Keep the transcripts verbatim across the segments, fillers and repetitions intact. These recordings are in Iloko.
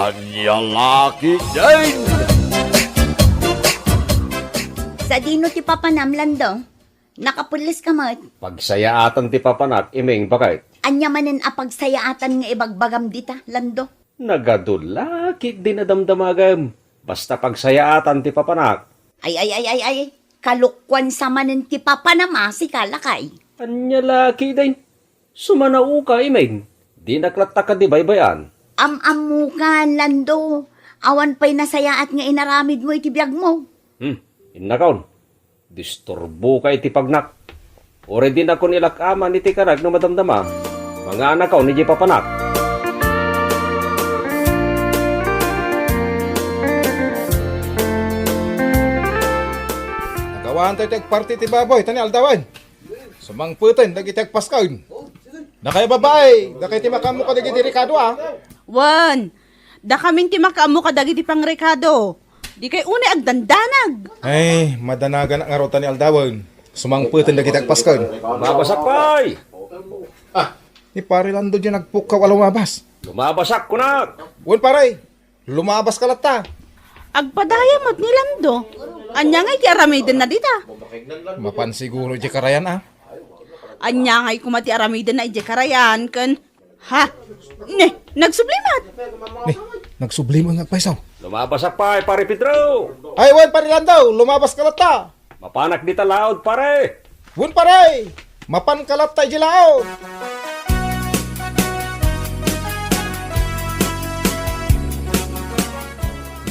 Ania la ketdin? Sadino ti papanam, Lando? Nakapelles ka met? Pagsayaatan ti papanak, Iming, baket. Ania manen a pagsayaatan nga ibagbagam dita, Lando? Nagadu la ketdin a damdamagem. Basta pagsayaatan ti papanak. Ay, ay, ay, ay, ay. Kalokuan sa manen ti papanam a sika, lakay. Ania la ketdin? Sumanaoka, Iming. Dinak latta kadi baybay-an. Am-ammoka, Lando. Awan pay nasayaat nga inaramidmo iti biagmo. Hmm, innakon. Disturboka iti pagnak. Uray dinakon ilak-aman iti kanak no madamdama. Manganakon idiay papanak. Nagawaantayo ti agparti ti baboy, ta ni aldawen. Sumangpeten dagiti agpasken. Dakay a babai, dakay ti makaammo kadagiti rekado, a? Wen, dakamin ti makaammo kadagiti pangrekado. Dikay unay agdandanag. Ay, madanaganak ngarud ta ni aldawen. Sumangpeten dagiti agpasken. Lumabasak pay! Ah, ni Pare Lando diay nagpukkaw a lumabas. Lumabasak, kunak! Wen, pare. Lumabaska latta. Agpadaya met ni Lando. Ania ngay ti aramidenna dita? Mapan siguro idiay karayan, a? Ania ngay koma ti aramidenna idiay karayan ken, ha? Ne, nagsubli met. Ne, nagsubli met nga agpayso. Lumabasak pay, Pare Pedro. Ay, wen, Pare Lando, lumabaska latta. Mapanak dita laod, pare. Wen, pare. Mapanka latta idiay laod.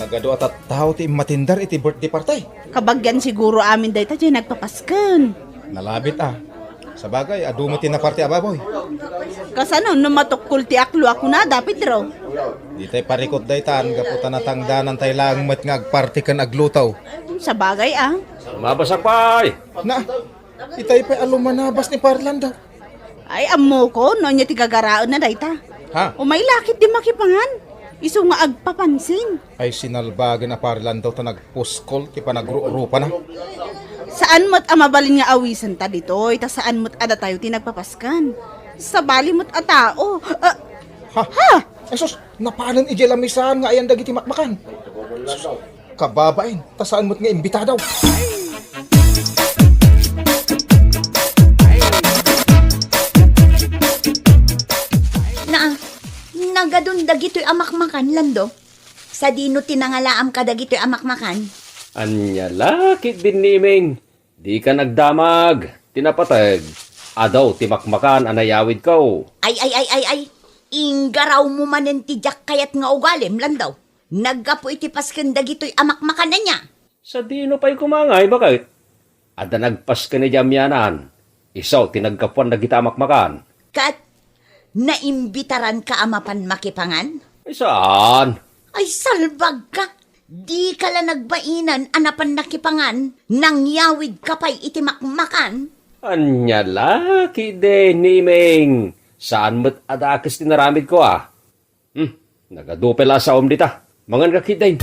Nagadu a tattao ti immatindar iti birthday party. Kabagian siguro amin dayta diay nagpapasken. Nalabit, a. Sabagay, adu met ti naparti a baboy. Kasano no matukkol ti aklo a kunada, Pedro? Ditay parikut daytan, gapu ta natangdanantay laeng met nga agparti ken agluto. Sabagay, a. Lumabasak pay! Na, itay pay a lumanabas ni Pare Lando. Ay, ammokon no ania ti gagaraenna dayta. Ha? Umay la ketdi makipangan. Isu nga agpapansin. Ay, sinalbagen a Pare Lando ta nagpuskol ti panagruprupana. Saan met a mabalin nga awisenta ditoy, ta saan met a datayo ti nagpapasken. Sabali met a tao. Ah, ha? Ha? Ay, sus, napanen idiay lamisaan nga ayan dagiti makmakan. Sus, kababain, ta saan met nga imbitado. Na, nagadun dagitoy a makmakan, Lando? Sadino ti nangalaam kadagitoy a makmakan? Ania la ketdin ni Iming? Dika nagdamag, ti napateg, adu ti makmakan a nayawidko. Ay, ay, ay, ay, ay. Inggarawmo manen ti diak kayat nga ugalim, Lando. Naggapu iti pasken dagitoy a makmakan ania? Sadino pay koma ngay, baket? Adda nagpasken idiay amianan. Isu ti naggapuan dagita a makmakan. Ket naimbitaranka a mapan makipangan? Ay, saan? Ay, salbagka! Dika la nagbainan a napan nakipangan, nangyawidka pay iti makmakan? Ania la ketdin ni Iming? Saan met a dakes ti naramidko, a? Hmm, nagadu pay la a saom dita. Manganka ketdin.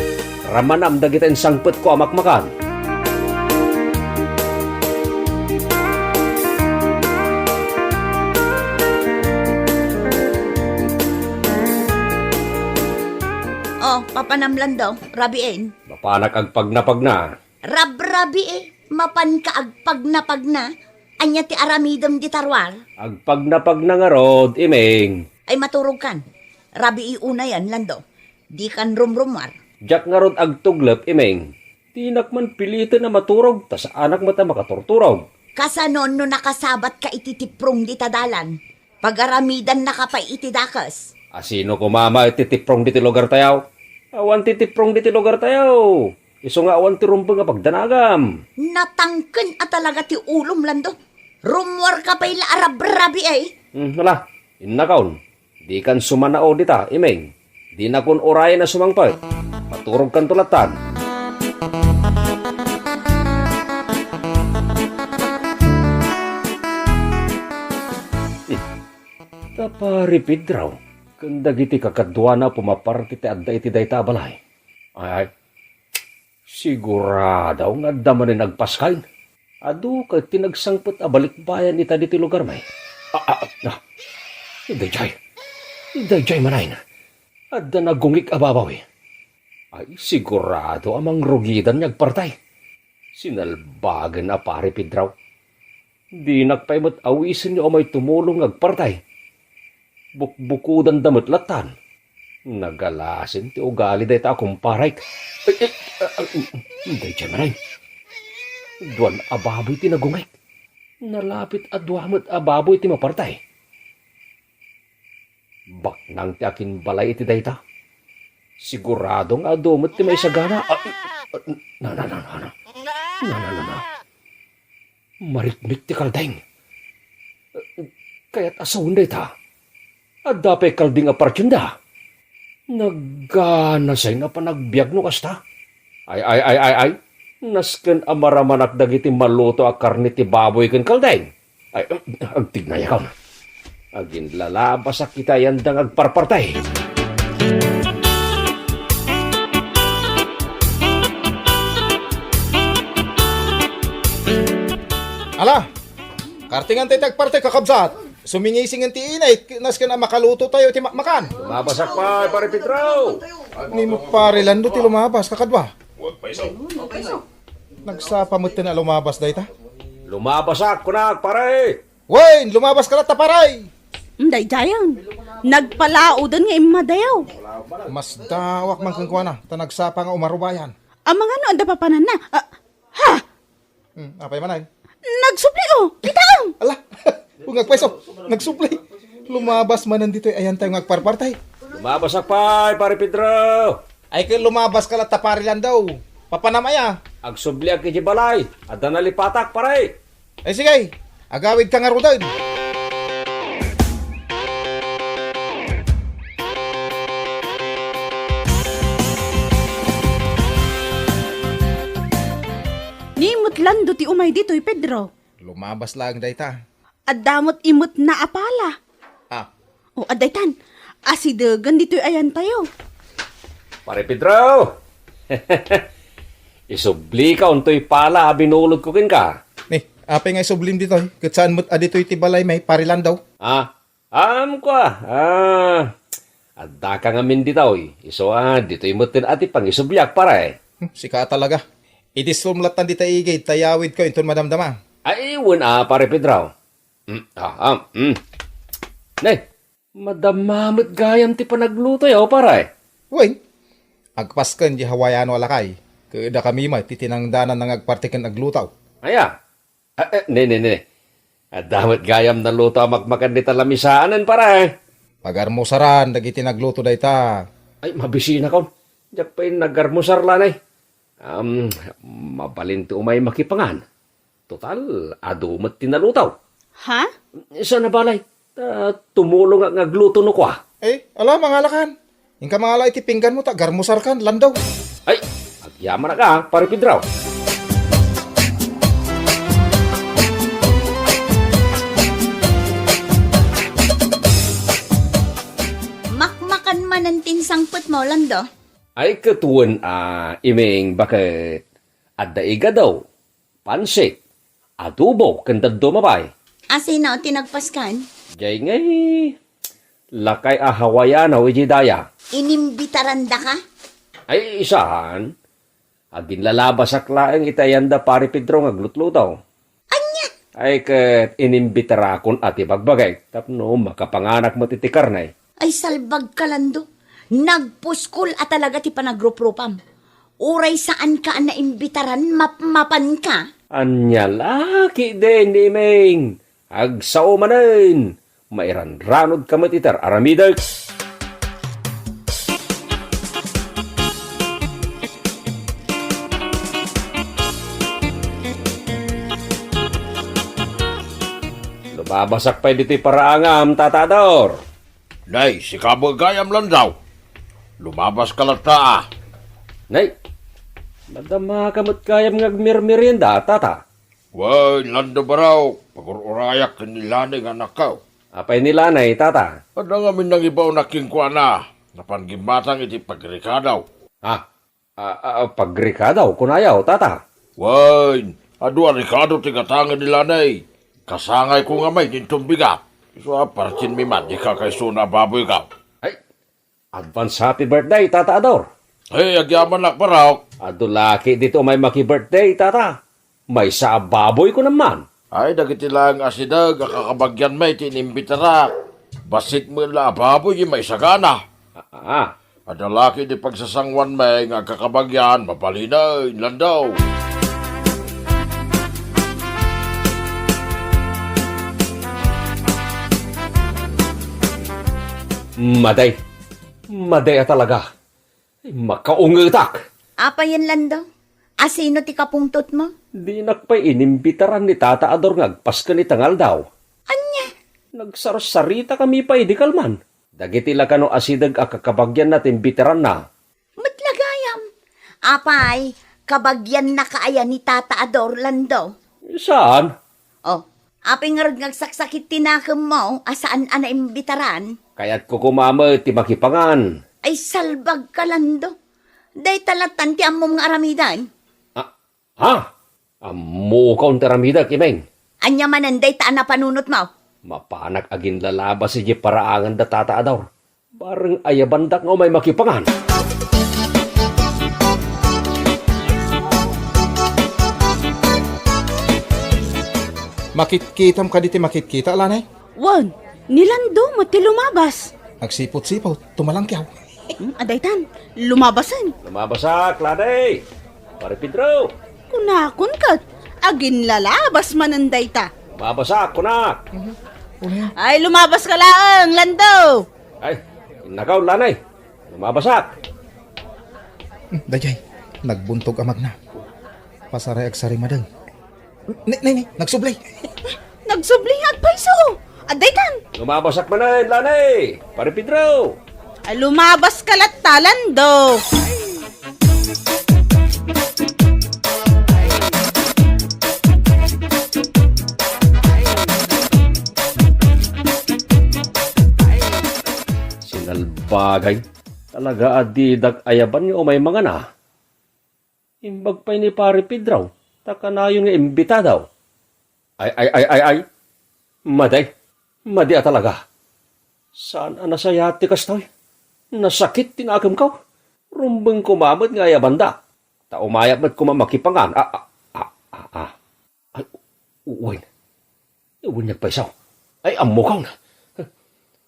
Ramanam dagita insangpetko a makmakan. Oh, papanam, Lando, rabiin. Mapanak agpagnapagna. Rabrabii, mapanka agpagnapagna. Ania ti aramidem dita ruar? Agpagnapagna ngarud, Iming. Ay, maturogkan. Rabii unayen, Lando. Dikan rumrumuar. Diak ngarud agtuglep, Iming. Dinak man piliten a maturog, ta saanak met a makaturturog. Kasano no nakasabatka iti tiprong dita dalan? Pagaramidannaka pay iti dakes. A sino koma met ti tiprong ditoy lugartayo? Awan ti tiprong ditoy lugartayo. Isu nga awan ti rumbeng a pagdanagam. Natangken a talaga ti ulom, Lando. Rummuarka pay la a rabrabii, eh. Hmm, ala, innakon. Dikan sumanao dita, Iming. Dinakon urayen a sumangpet. Maturogkanto lattan. Hmm. Ta Pari Pedro, ken dagiti kakaduana a pumaparti ti adda iti dayta a balay. Ay, ay. Sigurado nga adda manen agpasken. Adu ket ti nagsangpet a balikbayan ita ditoy lugarmi. Ah, ah, ah. Daydiay. Daydiay manen. Adda nagungig a babawi. Ay, sigurado a mangrugidan nga agpartay. Sinalbagen a Pare Pedro. Dinak pay met awisen nga umay tumulong nga agpartay. Bukbukudanda met lattan. Nagalasin ti ugali dayta a kumparek. Ay, ay, ah, ah, daydiay manen. Duan a baboy ti nagungig. Nalapit a dua met a baboy ti mapartay. Baknang ti akinbalay iti dayta. Sigurado nga adu met ti maisagana. Ah, ah, na, na, na, na, na. Na, na, na, na. Marikmik ti kaldeng. Kayat a sawen dayta. Adda pay kaldeng a partienda. Nagganasay nga panagbiag no kasta. Ay, ay, ay, ay, ay. Nasken a maramanak dagiti maluto a karne ti baboy ken kaldeng. Ay, agtignayakon. Aginlalabasak iti ayanda nga agparpartay. Ala! Kartengan tayo ti agpartay, kakabsat. Sumingisingen ti init, nasken a makaluto tayo ti makmakan. Lumabasak pay, Pare Pedro. Ni mo, Pare Lando, ti lumabas, kakadwa. Nagsapa metten a lumabas dayta. Lumabasak, kunak, pare. Wen, lumabas ka latta, pare. Daydiayen, nagpalaoden nga immadayo. Masdaawak man kenkuana, ta nagsapa nga umarubayan. Amangan no adda papananna. Ah, ha? Hmm, apay manen? Nagsubli, oh! Kitaem! Ala! Ungag pweso! Nagsubli! Lumabas manen ditoy ayantayo nga agparpartay. Lumabasak pay, Pare Pedro! Ay, ket lumabas ka latta, Pare Lando. Papanam aya? Agsubliak iti balay. Adda nalipatak, pare. Ay, sige. Agawidka ngaruden. Ni met Lando ti umay ditoy, Pedro. Lumabas laeng dayta. Adda met imetna a pala. Ah. O, adda itan. Asidegen ditoy ayantayo. Pare Pedro! Isublika untoy pala a binulodko kenka. Ni, apay nga isublim ditoy? Ket saan met a ditoy ti balaymi, Pare Lando? Ah, am, kua. Ah, addaka ngamin ditoy. Isu a, ditoy metten a ti pangisubliak, pare. Hmm, sika a talaga. Idisom lattan dita igid ta yawidko inton madamdama. Ay, wen a, Pare Pedro. Mm, ah, ah, mm. Ne, madama met gayam ti panaglutoyo, pare. Wen, agpasken di Hawaiano a lakay. Ket dakami met ti tinangdanan nga agparti ken agluto. Aya? Ah, eh, ne, ne, ne. Adda met gayam naluto a makmakan dita lamisaanen, pare. Pagarmusaran dagiti nagluto dayta. Ay, mabisinakon. Diak pay nagarmusar lanay. Am, mabalin ti umay makipangan. Total, adu met ti naluto. Ha? Saan a balay? Ta tumulongak nga agluto no kua. Eh, ala, mangalakan. Inka mangala iti pingganmo ta agarmusarkan, Lando. Ay, agyamanak a, Pare Pedro. Makmakan manen ti insangpetmo, Lando. Ay, ket wen a, Iming, baket adda igado, pansit, adobo, ken dadduma pay. Asino ti nagpaskan? Jay ngay, lakay a Hawaiano iti daya. Inimbitarandaka? Ay, saan. Aginlalabasak laeng iti ayanda Pare Pedro nga aglutluto. Ania? Ay, ket inimbitarakon a ti bagbagek tapno makapanganak met iti karne. Ay, salbagka, Lando. Nagpuskol a talaga ti panagruprupam. Uray saanka a naimbitaran, mapmapanka. Ania la ketdin, Iming? Agsao manen. Mairanranodka met iti ar-aramidek. Lumabasak pay ditoy paraangam, Tata Ador. Nay, sika met gayam, Lando. Lumabaska latta a. Nay, madamaka met gayam nga agmermerienda, Tata. Wen, Lando Barao, pagur-urayak ken ni Lanay nga anakko. Apay ni Lanay, Tata? Adda ngamin nangibaonnak kenkuana. Napan gimmatang iti pagrekado. Ah, ah, ah, pagrekado, kunayo, Tata? Wen, adu a rekado ti gatangen ni Lanay. Kasangayko ngamin inton bigat. Isu a partinmi met di kakaisuna a baboyko. Ay, Advance happy birthday, Tata Ador. Ay, agyamanak, Barok. Adu la ketdi ti umay maki-birthday, Tata. Maysa a baboy ko naman. Ay, dagiti laeng asideg a kakabagianmi ti inimbitarak. Bassit met la a baboy ti maisagana. Ah, ah. Adda la ketdi pagsasanguanmi nga agkakabagian, mabalinen, Lando. Madi. Madi a talaga. Ay, makaungetak. Apayen, Lando? Asino ti kapungtotmo? Dinak pay inimbitaran ni Tata Ador nga agpasken ita nga aldaw. Ania? Nagsarsaritakami pay idi kalman. Dagiti la kano asideg a kakabagianna ti imbitaranna. Met la gayam. Apay, kabagiannaka aya ni Tata Ador, Lando? Saan? Oh, apay ngarud nga agsaksakit ti nakemmo a saan a naimbitaran? Kayatko koma met ti makipangan. Ay, salbagka, Lando. Dayta lattan ti ammom nga aramiden. Ah, ha? Ammokon ti aramidek, Imeng. Ania manen dayta a napanunotmo? Mapanak aginlalabas idiay paraangan da Tata Ador. Bareng ayabandak nga umay makipangan. Makitkitam kadi ti makitkita, Lanay? Wen, ni Lando met ti lumabas. Agsipot-sipot, tumalangkiaw. Hmm, adaytan, lumabasen. Lumabasak, Lanay! Pare Pedro! Kunakon ket, aginlalabas manen dayta. Lumabasak, kunak! Mhm. Ulihan. Ay, lumabaska laeng, Lando! Ay, innakaw, Lanay. Lumabasak. Hmm, dayjay, nagbuntog a magna. Pasaray agsarimadeng. Ni, ni, ni, nagsubli. Nagsubli nga agpayso. Adaytan. Lumabasak manen, Lanay. Pare Pedro. Ay, lumabaska latta, Lando. Sinalbagay. Talaga a didak ayaban nga umay mangana. Imbag pay ni Pare Pedro, ta kanayon nga imbitado. Ay, ay, ay, ay, ay. Madi. Madi a talaga. Saan a nasayaat ti kastoy? Nasakit ti nakemko. Rumbeng koma met nga ayabanda. Ta umayak met koma makipangan. Ah, ah, ah, ah, ah. Ay, u-, uwen. Uwen, nagpayso. Ay, ammokon.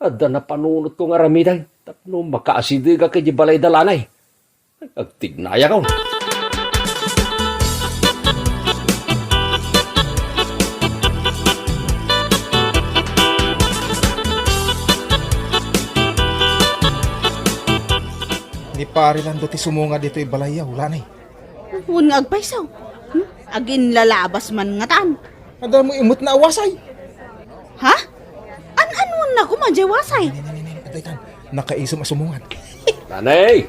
Adda napanunotko nga aramiden tapno makaasidegak idiay balay da Lanay. Agtignayakon. Ni Pare Lando ti sumunga ditoy balayyo, Lanay. Wen nga agpayso. Hmm? Aginlalabas man ngatan. Adda met met a wasay. Ha? An-anuenna koma diay wasay? Ni, ni, ni, ni, adaytan. Nakaisom a sumungan. Lanay,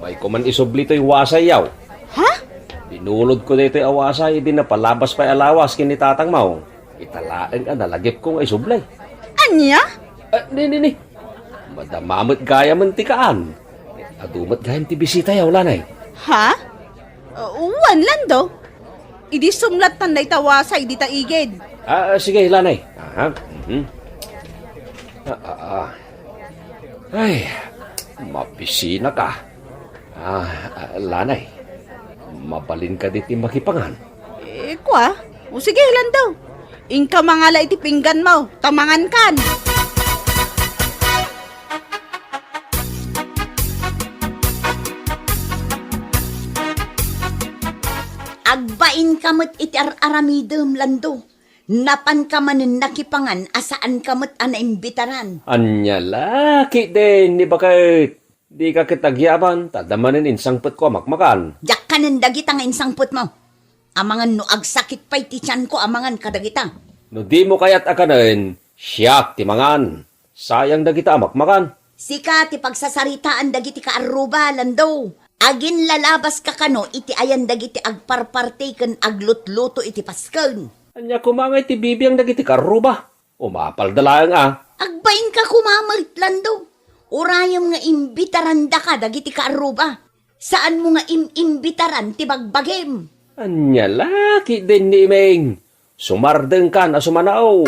mayko man isubli toy wasayyo. Ha? Binulodko daytoy a wasay idi napalabas pay a lawas ken ni tatangmo. Ita laeng a nalagipko nga isubli. Ania? Ah, ni, ni, ni. Madama met gayamen ti kaan. Adu met gayam ti bisitayo, Lanay. Ha? Uh, wen, Lando. Idi sumlattan dayta wasay dita igid. Ah, ah, sige, Lanay. Aha. Mhm. Ah, ah, ah. Ay, mabisinak. Ah, ah, Lanay, mabalinka ditoy makipangan? Eh, kua? O sige, Lando. Inka mangala iti pingganmo, ta mangankan. Agbainka met iti ar-aramidem, Lando. Napanka manen nakipangan a saanka met a naimbitaran. Ania la ketdin ni baket? Dika ket agyaban, ta adda manen insangpetko a makmakan. Diak kanen dagita nga insangpetmo. Amangan no agsakit pay ti tianko a mangan kadagita. No dimo kayat a kanen, siak ti mangan. Sayang dagita a makmakan. Sika ti pagsasaritaan dagiti kaarruba, Lando. Aginlalabaska kano iti ayan dagiti agparparti ken aglutluto iti pasken. Ania koma ngay ti bibiang dagiti kaarruba? Umapalda laeng a. Agbainka koma met, Lando. Urayem nga imbitarandaka dagiti kaarruba. Saanmo nga im-imbitaran ti bagbagim. Ania la ketdin ni Imeng? Sumardengkan a sumanao.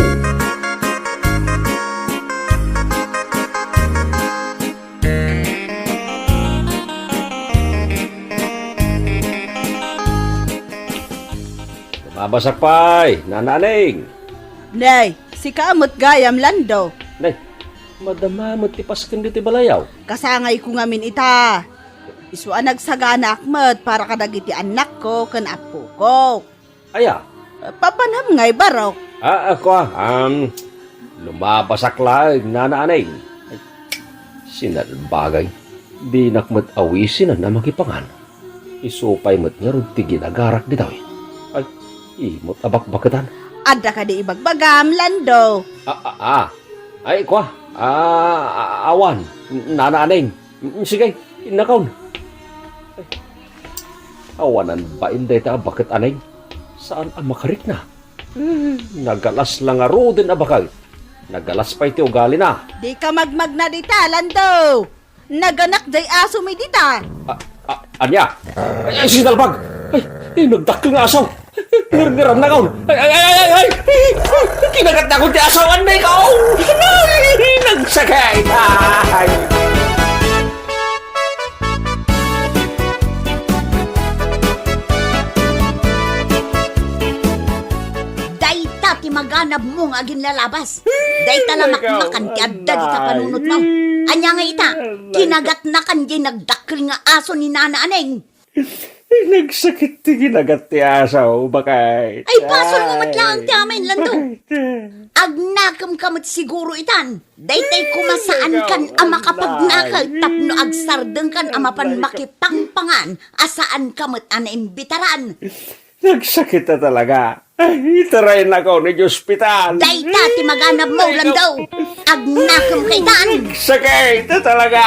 Abasak pay, Nana Aning. Nay, sika met gayam, Lando. Nay, madama met ti pasken ditoy balayaw. Kasangayko ngamin ita. Isu a nagsaganaak met para kadagiti annakko ken appoko. Aya? Papanam ngay, barok. Ah, ako, ah, um, lumabasak laeng, Nana Aning. Ay, sinalbagay. Dinak met awisinan a makipangan. Isu pay met ngarud ti ginagarak ditoy. Ay, imot a bakbaketan. Adda kadi ibagbagam, Lando? Ah, ah, ah. Ay, kua. Ah, ah, awan. Nana Aning. Mm, sige, innakon. Ay, awanan bain dayta a baket, Aning. Saan a makarikna? Eh, nagalas la ngaruden a baket. Nagalas pay ti ugalina. Dika magmagna dita, Lando. Naganak jay asomi dita. Ah, ah, ania? Ay, ay, sinalbag! Ay, ay, nagdakkel nga asaw! Ngarngaramnakon! Ay, ay, ay, ay, ay, ay! Ay, kinagatnakon ti asaw, annay ka! Ay, nagsakit! Ay! Dayta ti maganabmo nga aginlalabas. Dayta la makmakan ti adda dita panunotmo. Ania nga ita? Kinagatnakan jay nagdakkel nga aso ni Nana Aning. Nagsakit ti kinagat ti aso, baket. Ay, basolmo met laeng ti amin, Lando. Baket. Agnakemka met siguro itan. Daytay koma saankan a makapagnaket tapno agsardengkan a mapan makipangpangan a saanka met a naimbitaran. Nagsakit a talaga. Ay, itaraynakon iti ospital. Dayta ti maganabmo, Lando. Agnakemka itan. Nagsakit a talaga.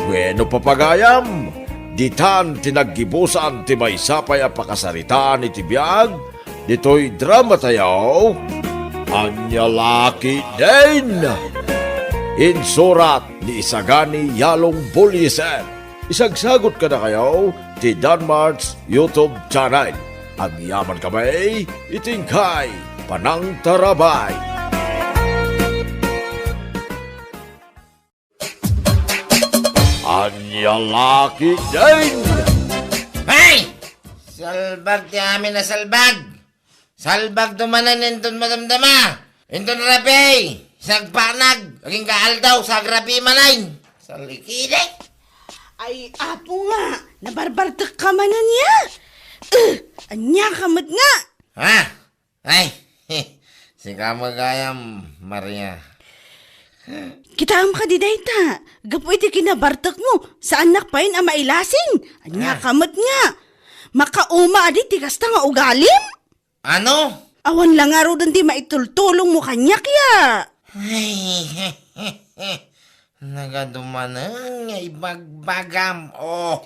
Bueno, papagayam, ditan ti naggibusan ti maysa pay a pakasaritaan iti biag ditoy dramatayo, Ania La Ketdin! Insurat ni Isagani Yalong Bullieser. Isagsagut kadakayo ti Danmart's YouTube channel. Agyamankami iti inkay panangtarabay. Ania La Ketdin! Hey! Salbag ti amin a salbag! Salbagto manen inton madamdama! Inton rabii! Sagpanag! Agingga aldaw, sagrabii manen! Salikide! Ay, apo nga! Nabarbartekka manen ya! Eh, ania ka met nga? Ha? Ay, sika met gayam, Maria. Kitaem kadi dayta, gapu iti kinabartekmo, saannak payen a mailasing. Ania ka met nga? Makauma adi ti kasta nga ugalim? Ano? Awan la ngaruden ti maitultulongmo kaniak ya. Ay, nagadumanen nga ibagbagam, oh.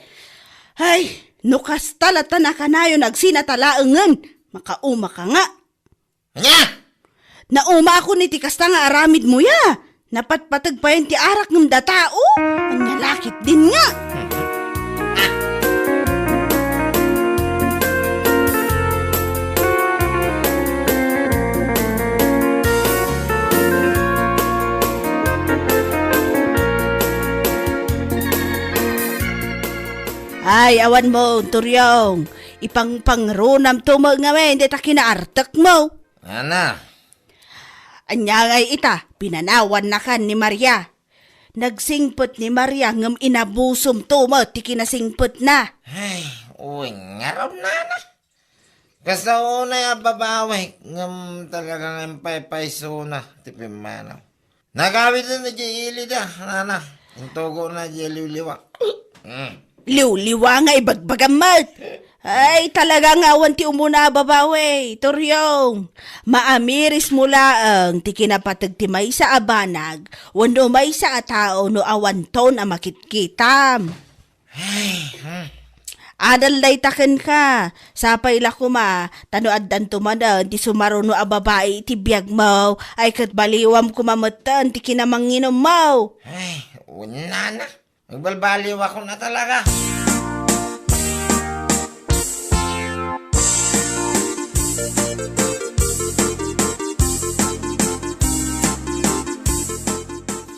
Ay, no kasta latta nakanayon agsinatalaengen, makauma ka nga. Ania? Naumaakon iti kasta nga aramidmo ya. Napatpateg payen ti arak ngem datao. Ania la ketdin nga? Ay, awanmo, Turyong. Ipangpangrunamto met ngamin dayta kinaartekmo. Ana. Ania ngay ita, pinanawannakan ni Maria. Nagsingpet ni Maria ngem inabusomto met ti kinasingpetna. Ay, uy, ngarud, nana. Kasta unay a babawek, ngem talaga nga impaypaysona ti pimmanaw. Nagawiden idiay ilida, nana. Intugona idiay liwliwa. Mm. Liwliwa nga ibagbagam met. Ay, talaga nga awan ti umuna a babawi, Turyong. Maamirismo laeng ti kinapateg ti maysa a banag wenno maysa a tao no awanton a makitkitam. Ay, hmm. Adal dayta kenka. Sapay la koma, ta no addanto manen ti sumaruno a babai iti biagmo, ay ket baliwam koma metten ti kinamanginommo. Ay, unana. Agbalbaliwakon a talaga.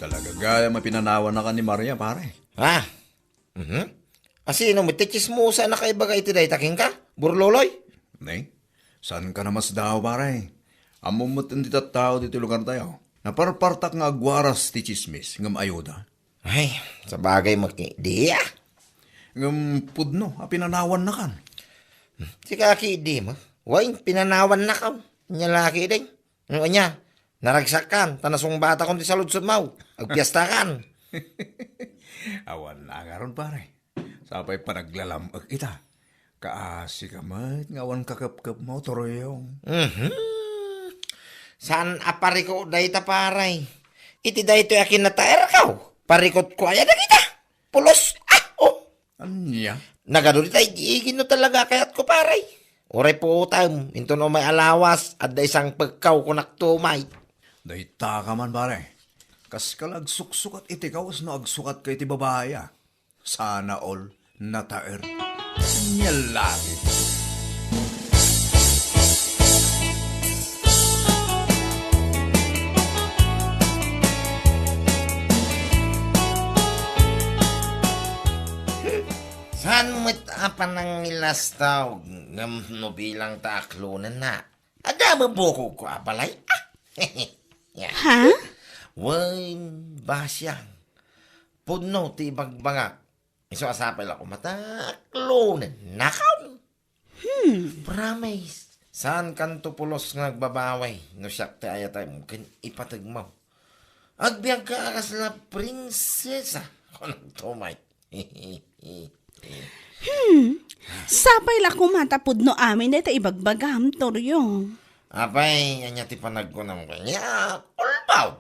Talaga, Ay, mapinanawan na ka ni Maria, pare. Ha? Mhm. Asino met ti chismosa a nakaibaga iti dayta kenka, Burloloy? Ne? Saan ka namasdaaw, pare? Ammom met ti tattao ditoy lugar tayo. Naparpartak nga agwaras ti chismis, ngem ayuda. Ay, sabagay met idi, ah. Ngem pudno a pinanawannakan. Sika idi mo. Wen, pinanawannakan. Ania la ketdin. Ania, naragsak kan, ta nasungbatakon ti saludsodmo. Agpiesta kan. Awan a ngarud, pare. Sapay panaglalam-ek ita. Kaasi ka met nga awan kakepkepmo, Toriong. Mhm. Saan a parikut dayta, pare? Iti daytoy a kinataerko, parikutko aya dagita? Pulos. Ah, oh. Ania? Nagadu dita igi-igi no talaga kayatko, pare. Uray puotem, inton umay a lawas, adda isangpekko, kunak tumay. Dayta ka man, pare. Kas ka la agsuksukat iti kawas no agsukat ka iti babai, ah. Sana all nataer. Nia la ketdin. Saan met a panangilastaw ngem no bilang ta aklonenna. Adda mabukogko a balay. Ah. Ya. Ha? Wen, basiang. Pudno ti ibagbagak. Isu a sapay la koma ta aklonennakon. Hmm. Promise. Saan kanto pulos nga agbabawi no siak ti ayatem ken ipategmo. Agbiagka a kasla prinsesa. Kunakto, Mike. Hmm. Sapay la koma ta pudno amin dayta ibagbagam, Toriong. Apay, ania ti panagkunam kaniak? Ulbaw.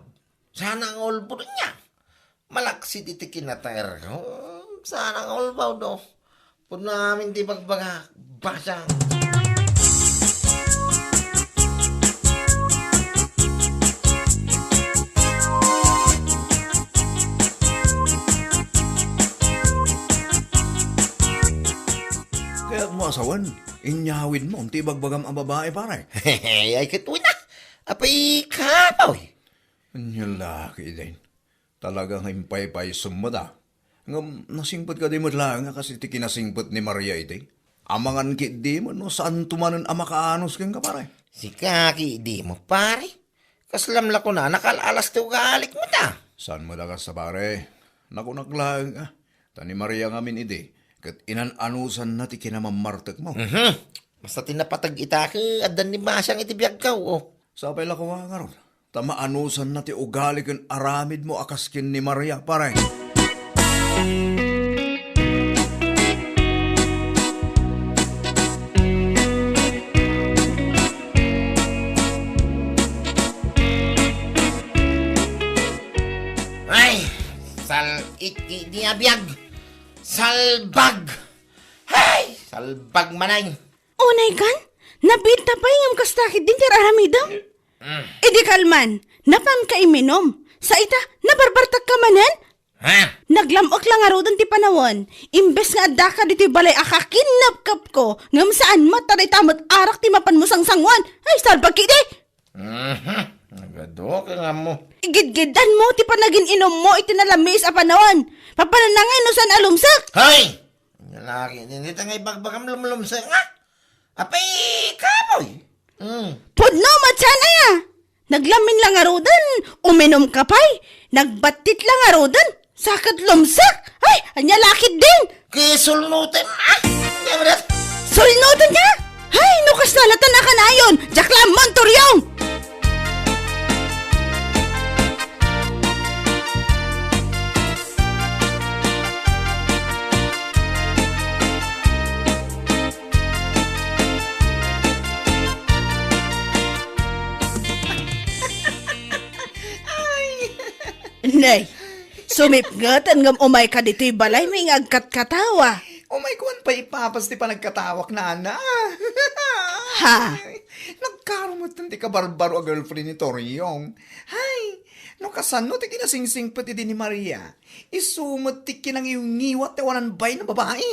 Sana nga ulbod niya. Malaksid iti kinataerko. Sana nga ulbaw, do. Pudno amin ti bagbaga. Basa. Kayatmo a sawen, inyawidmo ti ibagbagam a babai, pare. Ay, ket wen a. Apay, kapoy. Ania la ketdin. Talaga nga impaypaysom met a. Ngem nasingpet kadi met laeng a kas iti kinasingpet ni Maria idi? Amangan ketdi met no saanto manen a makaanus kenka, pare. Sika ketdi met, pare. Kaslam la kunana, nakal-alas ti ugalik met a. Saan met a kasta, pare? Nakunak laeng a. Ta ni Maria ngamin idi, ket inan-anusanna ti kinamammartekmo. Mhm. Basta ti napateg ita ket addan ni Basiang iti biagko, oh. Sapay la koma ngarud. Ta maanusanna ti ugali ken aramidmo a kas ken ni Maria, pare. Ay, sal-, it-, it-, di a biag. Salbag. Hay, salbag manen. Unay kan? Nabiit ta pay ngem kasta ketdin ti ar-aramidem? Mm. Idi kalman, napanka iminum. Sa ita, nabarbartakka manen? Ha? Naglam-ek la ngaruden ti panawen. Imbes nga addaka ditoy balay a kakinnapkapko, ngem saan met ta dayta met arak ti mapanmo sangsangoan. Ay, salbag ketdi! Mhm. Nagadu ka nga mo. Igidgidanmo ti panagin-inummo iti nalamiis a panawen. Papananangay no saan a lumsek. Hay! Lalaki, dita nga ibagbagam lumlumsek nga. Apay, kapoy. Mm. Pudno met saan aya. Naglamin la ngaruden, uminumka pay. Nagbattit la ngaruden, sa ket lumsek. Ay, ania la ketdin? Kisulnutem, ah! Ania met? Sulnutenka? Hay, no kasta la ta nakanayon, diak la ammo, Toriong! Nay, sumipngeten ngem umayka ditoy balaymi nga agkatkatawa. Umayko man pay ipapas ti panagkatawak, nana. Ha? Ay, nagkarumetten ti kabarbaro a girlfriend ni Toriong. Hay, no kasano ti kinasingsingpet idi ni Maria, isu met ti kinangiwngiwat ti awanan bain a babai.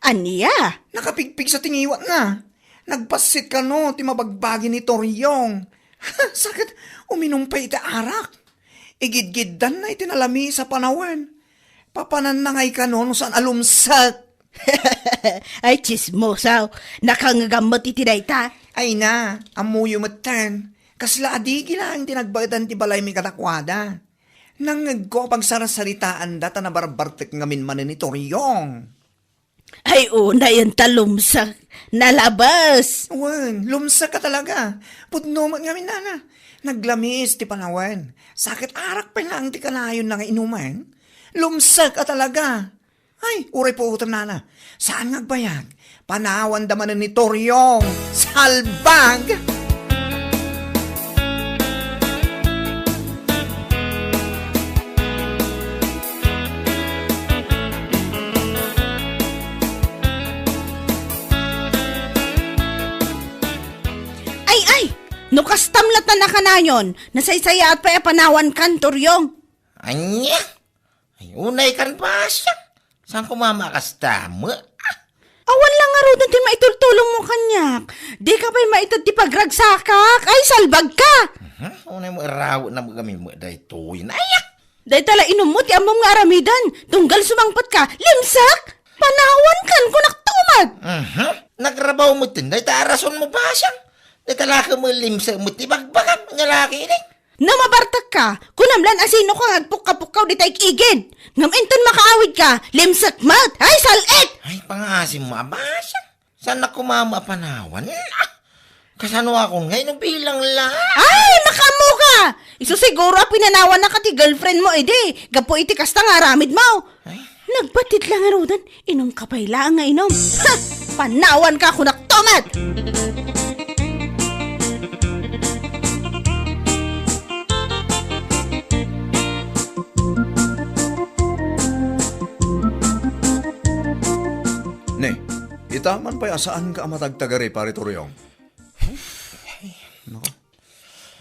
Ania? Nakapigpigsa ti ngiwatna. Nagbassit kano ti mabagbagi ni Toriong. Sa ket uminum pay iti arak. Igidgiddanna iti nalamis a panawen. Papananna ngay kano no saan a lumsek. Ay, tsismosa. Nakangngegam met iti dayta. Ay na, ammoyo metten. Kasla adigi laeng ti nagbaedan ti balaymi kadakuada. Nangngegko a pagsarsaritaanda ta nabarbartek ngamin manen ni Toriong. Ay, unayen ta lumsek. Nalabes. Wen, lumsek a talaga. Pudno met ngamin, nana. Naglamis ti panawen. Sa ket arak pay laeng ti kanayonna nga inumen. Lumsek a talaga. Ay, uray puotem, nana. Saan nga agbayag? Panawanda manen ni Toriong. Salbag! Ay, ay! No kastam latta nakanayon, nasaysayaat pay a panawankan, Toriong. Ania? Ay, unay kan, Basiang. Saan ko mamakastam? Awan la ngaruden ti maitultulongmo kaniak. Dika pay maited ti pagragsakak. Ay, salbagka! Mhm. Unay mo iraw na magami mo daytoy. Naya! Dayta la inummo ti ammom nga aramiden. Tunggal sumangpetka, limsek! Panawankan, kunak tumet! Mhm. Nagrabaw mo tin dayta a rasonmo, Basiang. Dayta la ka mo limsek mo ti bagbagam. Nga laki ini. No mabartekka, kunam lan a sinoka nga agpukka-pukkaw dita igid. Ngem inton makaawidka, limsek met. Ay, sal-it! Ay, pangaasim mo, Basiang. Saan na kumama a panawan? Ah! Kasano akon nga inubilang la? Ay, makaammoka! Isu siguro a pinanawannaka ti girlfriend mo idi, gapu iti kasta nga aramid mo. Ay. Nagbatit la ngaruden, inumka pay laeng nga inum. Ha! Panawanka, kunak tumet! Ne, itaman pay a saanka a matagtagari, Pare Toriong. Nako,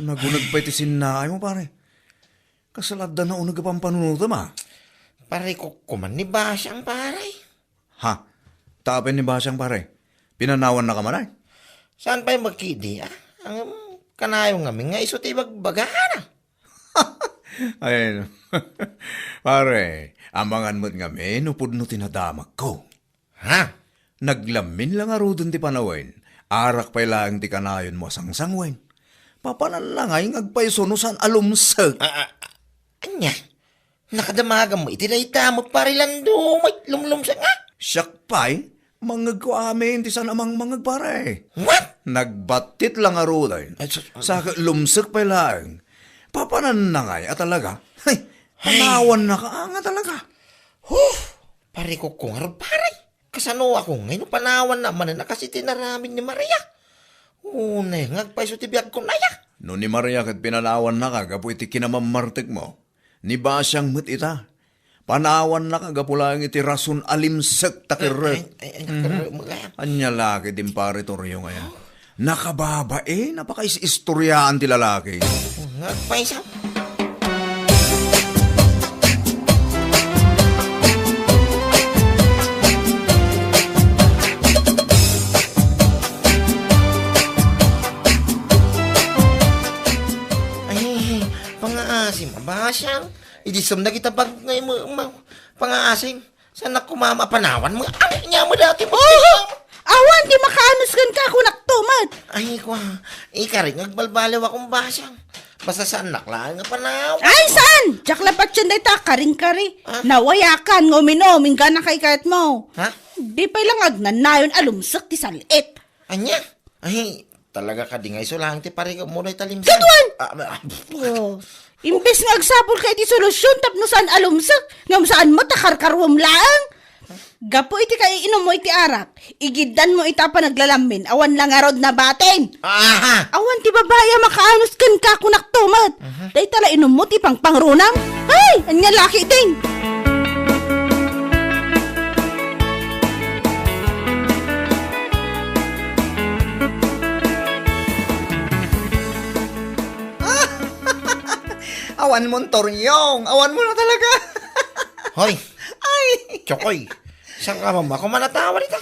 naguneg pay ti sinnaay mo, pare. Kasla adda nauneg a pampanunotem, a? Pare, kukkuman ni Basiang, pare. Ha? Tapin ni Basiang, pare? Pinanawannaka man, ay? Saan pay makidi, a? Ang kanayon ngamin nga isu ti ibagbagana. Ay, no. Pare, amangan met ngamin no pudno ti nadamagko. Ha? Naglamin la ngaruden ti panawen. Arak pay laeng ti kanayonmo a sangsangwen. Papanan la ngay nga agpayso no saan a lumsek. A, a, ania? Nakadamagam mo iti dayta mo, Pare Lando, may lumlumsek nga? Siak pay, mangngegko amin ti saan a mangmangngeg, pare. What? Nagbatit la ngaruden. Ay, sus-, Sa lumsek pay laeng. Papanan na ngay a talaga. Ay, Ay. Panawannaka nga talaga. Huh! Pare ko, kung aro, pare. Kasano ako ngay no panawanna manen a kas iti inaramid ni Maria? Unay nga agpayso ti biagko, naya. No ni Maria ket pinanawannaka gapu iti kinamammartekmo, ni Basiang met ita. Panawannaka gapu laeng iti rason a limsek ta kerrek. Ay, ay, ay, Mhm. Kerrek, magayam. Ania la ket, impare Toriong, aya. Nakababain a pakaistoriaan ti lalaki. Nga agpayso. Ay, pangaasim, Basiang. Idi sumna kita bag nga ima-, ima-, pangaasim. Saan na kumama a panawan mo? Ania mo dati mo? Oho! Awan ti makaanus kenka, kunak tumet. Ay, kwa. Ikaring agbalbaliw akong Basiang. Basta saan nak laeng a panawan. Ay, saan? Diak la patien dayta, karing-kari. Ah? Nawayakan nga uminom, inggana kaykayatmo. Ha? Di pay lang agnanayon a lumsek ti sal-it. Ania? Ay, talaga kadi nga isu laeng ti parikupmo dayta limsek. Kaduan! Ah, ah, ah. Oh. Imbes nga agsapulka iti solusyon tapno saan a lumsek, ngem saan met a karkaruam laeng. Gapu iti kaiinummo iti arak, igiddanmo ita a panaglalamin, awan la ngarud nabatin. Aha! Awan ti babai a makaanus kenka, kunak tumet. Aha. Dayta la inummo ti pangpangrunam. Ay, ania la ketdin? Awan mon, Toriong. Awan mo na talaga. Hoy. Ay. Chokoy. Saan ka mama? Ako manatawa dita.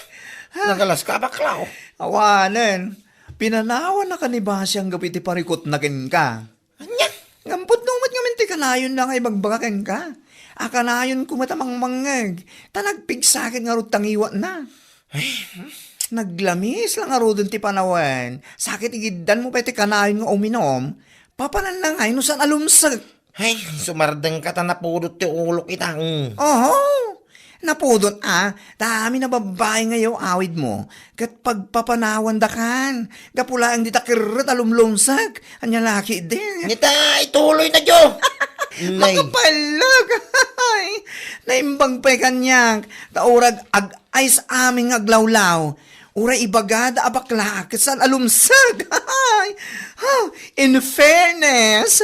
Nagalas ka, bakla, oh. Awanen. Pinanawannaka ni Basiang gapu iti parikutna kenka. Ania? Ngem pudno met ngamin ti Kanayon la nga ibagbaga kenka. A kanayon koma ta mangmangngeg, ta nagpigsakit ngarud ta ngiwatna. Ay, naglamis la ngaruden ti panawen. Sakit igiddan mo pay ti kanayon nga uminom. Papananna ngay no saan a lumsek. Ay, sumardengka ta napudot ti ulok ita. Mm. Oho, napudot a, ta amin a babbai nga yaw-awid mo, ket pagpapanawandakan, gapu laeng dita kerret a lumlumsek, ania la ketdin. Nita, ituloy na, Jo. Nay. Makapalag. Ay, naimbag pay kaniak, ta urag ag-, Ay, sa amin nga aglawlaw, uray ibagada a bakla, ket saan a lumsek. Ha, in fairness.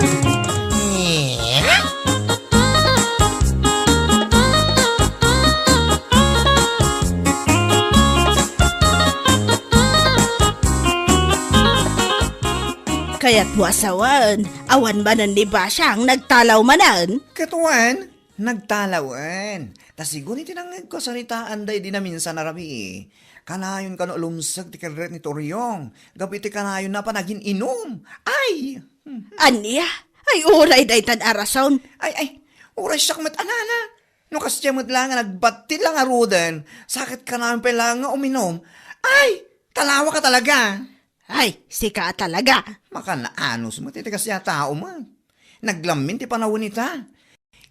Kayat mo asawan, awan manen ni Basyang nagtalaw manen? Ket wen, nagtalawen. Ta sigun iti nangngegko a saritaan daydi naminsan a rabii, kanayon kano a lumsek ti kerret ni Toriong gapu iti kanayonna a panagin-inum. Ay! Ania? Ay, uray daytan a rason. Ay, ay, uray siak met a nana. No kasdiay met la nga nagbattit la ngaruden, sakit kanayon pay laeng nga uminom. Ay, talawaka talaga. Ay, sika a talaga. Makan-anus met iti kasdiay a tao met. Naglammin ti panawen ita.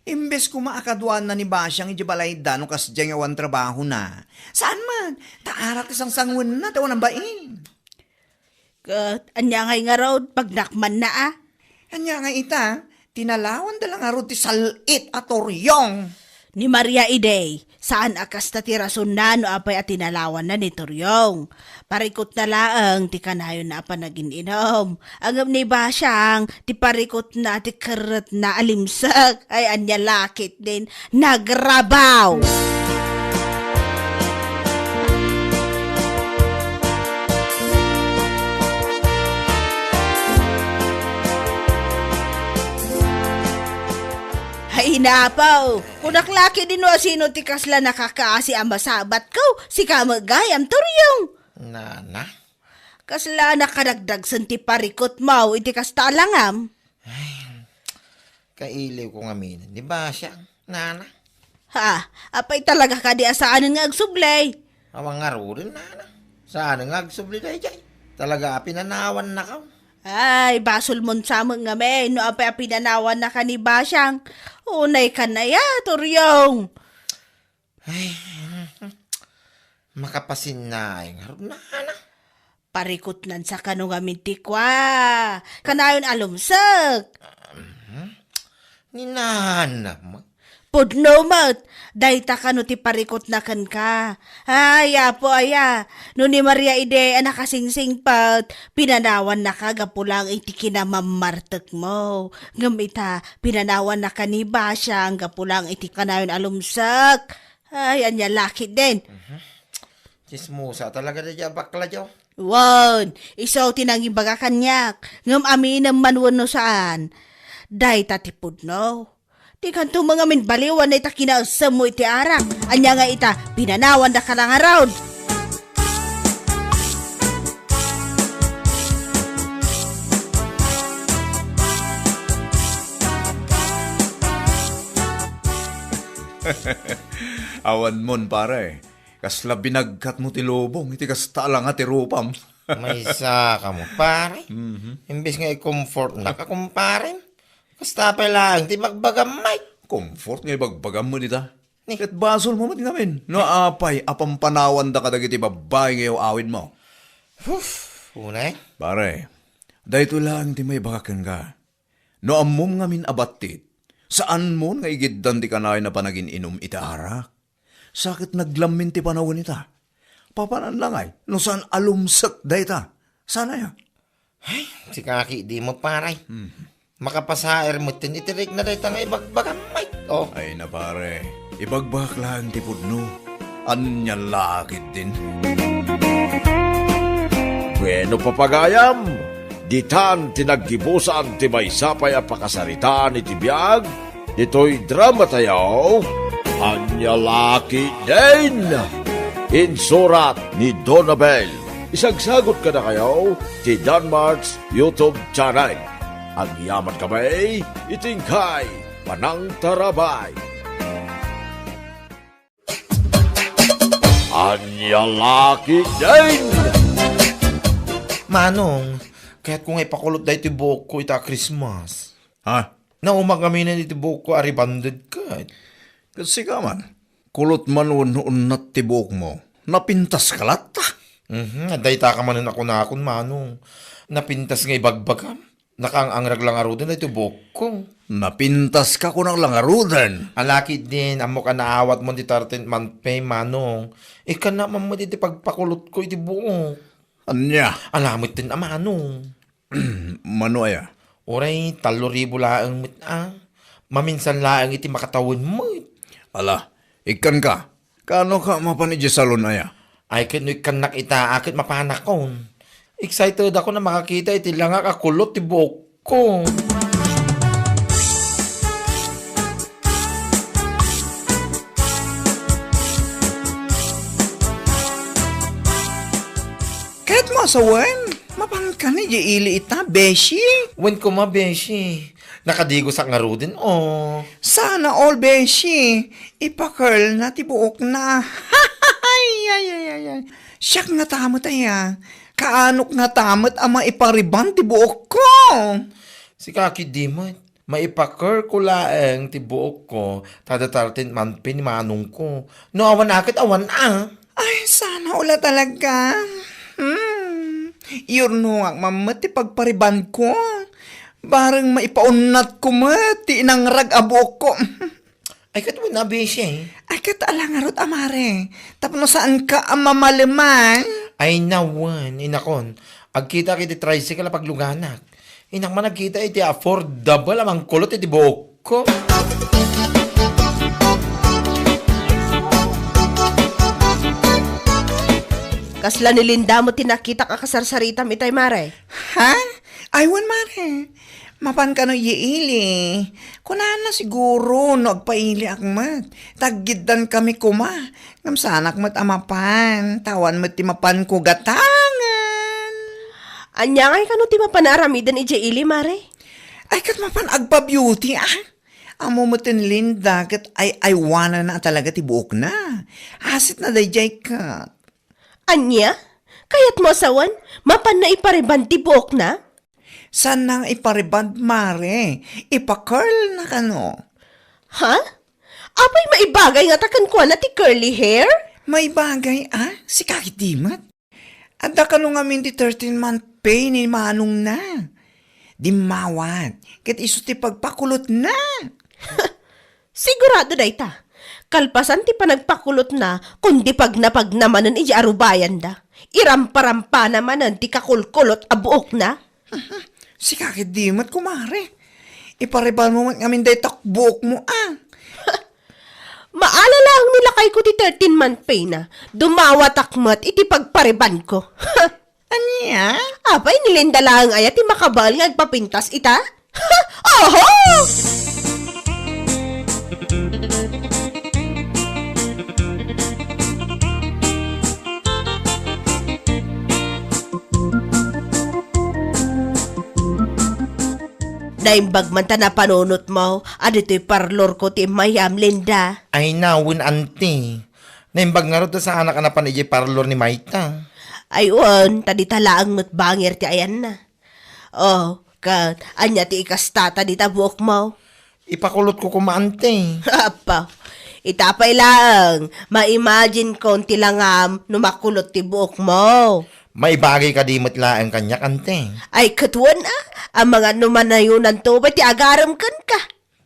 Imbes koma a kaduaanna ni Basyang idiay balayda no kasdiay nga awan trabahona. Saan man, ta arak ti sangsanguenna ti awan a bain. Ket ania ngay ngarud, pagnakmanna a? Ania ngay ita, tinalawanda la ngarud ti sal-it a Toriong. Ni Maria idi, saan a kasta ti rasonna no apay a tinalawanna ni Toriong. Parikutna laeng ti kanayonna a panagin-inum. Ngem ni Basyang, ti parikutna ti kerretna a limsek. Ay, ania la ketdin, nagrabaw! Ay, napaw! Kunak la ketdin no asino ti kasla nakakaasi a masabatko, sika met gayam, Toriong! Nana? Kasla a nakadagdagsen ti parikutmo iti kasta a langam? Ay, kailiwko ngamin ni Basyang, nana. Ha, apay talaga kadi a saanen nga agsubli? Awan ngaruden, nana. Saanen nga agsubli daydiay. Talaga a pinanawannaka. Ay, basolmon sa met ngamin no apay a pinanawannaka ni Basyang. Unay ka na ya, Toriong. Ay, makapasinnaay ngarud, nana. Parikutnan sa kano ngamin ti kua. Kanayon a lumsek. Mhm. Ni nana met. Pudno met. Dayta kano ti parikutna kenka. Ay, Apo aya. No ni Maria idi a nakasingsingpet, pinanawannaka gapu lang iti kinamammartekmo. Ngem ita, pinanawannaka ni Basyang gapu lang iti kanayon a lumsek. Ay, ania la ketdin. Mhm. Tsismosa talaga daydiay a bakla, Jo. Wen, isu ti nangibaga kaniak. Ngem aminem man wenno saan. Dayta ti pudno. Dikanto met ngamin baliwan dayta kinaessemmo iti arak. Ania nga ita, pinanawandaka la ngarud. Awan mon, pare. Kasla binagkatmo ti lubong iti kasta a langa ti rupam. Maysa kamo, pare. Mhm. Imbes nga i-comfortnaka, kumpare. Kasta pay laeng ti bagbagam, Mike. Comfort nga ibagbagam met ita. Ni? Ket basolmo met ngamin no apay a pampanawanda kadagiti babbai nga yaw-awidmo. Huf, unay. Pare, daytoy laeng ti maibaga kenka. No ammom ngamin a battit, saanmon nga igiddan ti kanayon a panagin-inum iti arak. Sa ket naglammin ti panawen ita. Papananna ngay no saan a lumsek dayta. Saan aya? Ay, sika ketdi met, pare. Hmm. Makapasaer metten iti rikna dayta nga ibagbagam, Mike. Oh. Ay na, pare. Ibagbagak laeng ti pudno. Ania la ketdin? Bueno, papagayam, ditan ti naggibusan ti maysa pay a pakasaritaan iti biag ditoy dramatayo, Ania la ketdin? Insurat ni Donabel. Isagsagut kadakayo ti Danmart's YouTube channel. Agyaman kami iti inkay panangtarabay. Ania la ketdin? Manong, kayatko nga ipakulot daytoy buokko ita a Christmas. Ha? Nauma ngamin iti buokko a rebonded ket. Ket sika man, kulot man wenno unnat ti buokmo. Napintaska latta. Mhm, adda ita ka manen a kunakon, Manong. Napintas nga ibagbagam. Nakaang-angrag la ngaruden daytoy buokko. Napintaska kunak la ngaruden. Ala ketdin, ammok a naawatmo ti thirteenth month pay, Manong. Ikkannak man met iti pagpakulotko iti buok. Ania? Ala metten a, Manong. Mano aya? Uray tallo ribu laeng met a. Maminsan laeng iti makatawen met. Ala, ikkanka. Kaanoka mapan idiay salon aya? Ay, ket no ikkannak ita, a ket mapanakon. Excited ako a makakita iti langak a kulot ti buokko. Ket mo, sawen, mapanka idiay ili ita, beshi? Wen koma, beshi. Nakadigosak ngaruden, o. Sana all, beshi. Ipa-curl na ti buokna. Ay, ay, ay, ay, ay. Siak ngata met aya. Kaanok ngata met a maipa-rebond ti buokko. Sika ketdi met. Maipa-curl ko laeng ti buokko, ta adda thirteenth month pay ni manongko. No awan a ket awan a. Ay, sana all talaga. Hmm. Iyurnongak man met ti pagpa-rebondko. Bareng maipaunnatko met ti inangrag a buokko. Ay, ket wen a, beshi. Ay, ket ala ngarud a, mare. Tapno saanka a mamaleman. Ay, nawen, inakon. Agkitak iti tricycle a pagluganak. Innak man agkita iti affordable a mangkulot iti buokko. Kasla ni Linda met ti nakitak a kasarsaritam itay, mare. Ha? Ay, wen, mare. Mapan kano iyaili. Kunana siguro no agpailiak met. Taggiddan kami koma. Ngem saanak met a mapan. Tawan met ti mapanko gatangen. Ania ngay kano ti mapan a aramiden idiay ili, mare? Ay, ket mapan agpa-beauty, ah. Ammo met ni Linda ket ay-aywananna talaga ti buokna. Asitna daydiay ket. Ania? Kayatmo a sawen, mapanna ipa-rebond ti buokna? Saanna nga ipa-rebond, mare. Ipa-curl na kano. Ha? Apay maibagay ngata kenkuana ti curly hair? Maibagay, a? Sika ketdi met. Adda kano ngamin ti thirteen month pay ni manongna. Dimmawat, ket isu ti pagpakulotna. Sigurado dayta. Kalpasan ti panagpakulotna, kundi pagnapagna manen idiay arubayanda. Iramparampana manen ti kakulkulot a buokna. Sika ketdi met, kumare. Ipa-rebond mo met ngamin dayta buokmo, a. Maala laeng ni lakayko ti thirteen month pay na. Dumawatak met iti pagpa-rebondko. Ania? Apay, ni Linda laeng aya ti makabael nga agpapintas ita? Oho! Naimbag man ta napanunotmo a ditoy parlorko ti immayam, Linda. Ay, nawen, anti. Naimbag ngarud ta saanak a napan idiay parlor ni mayta. Ay, wen, ta dita laeng met bangir ti ayanna. Oh, ket ania ti ikastata dita buokmo? Ipakulotko koma, anti. Appa, ita pay laeng, ma-imagine kon ti langam no makulot ti buokmo. Maibagay kadi met laeng kaniak, anti? Ay, ket wen a, amangan no manayonanto pay ti agarem kenka.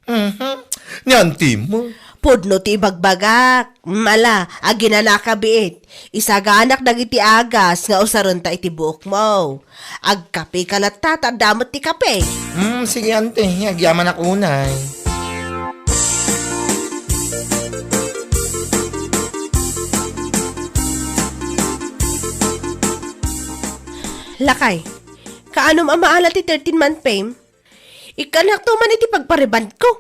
Mhm. Ni anti mo. Pudno ti ibagbagak. Mala, aginanaka biit. Isaganak dagiti agas nga usarenta iti buokmo. Agkapeka latta ta adda met ti kape. Hmm, sige, anti. Agyamanak unay. Lakay, kaanom a maala ti thirteen month pay? Ikkanakto man iti pagpa-rebondko.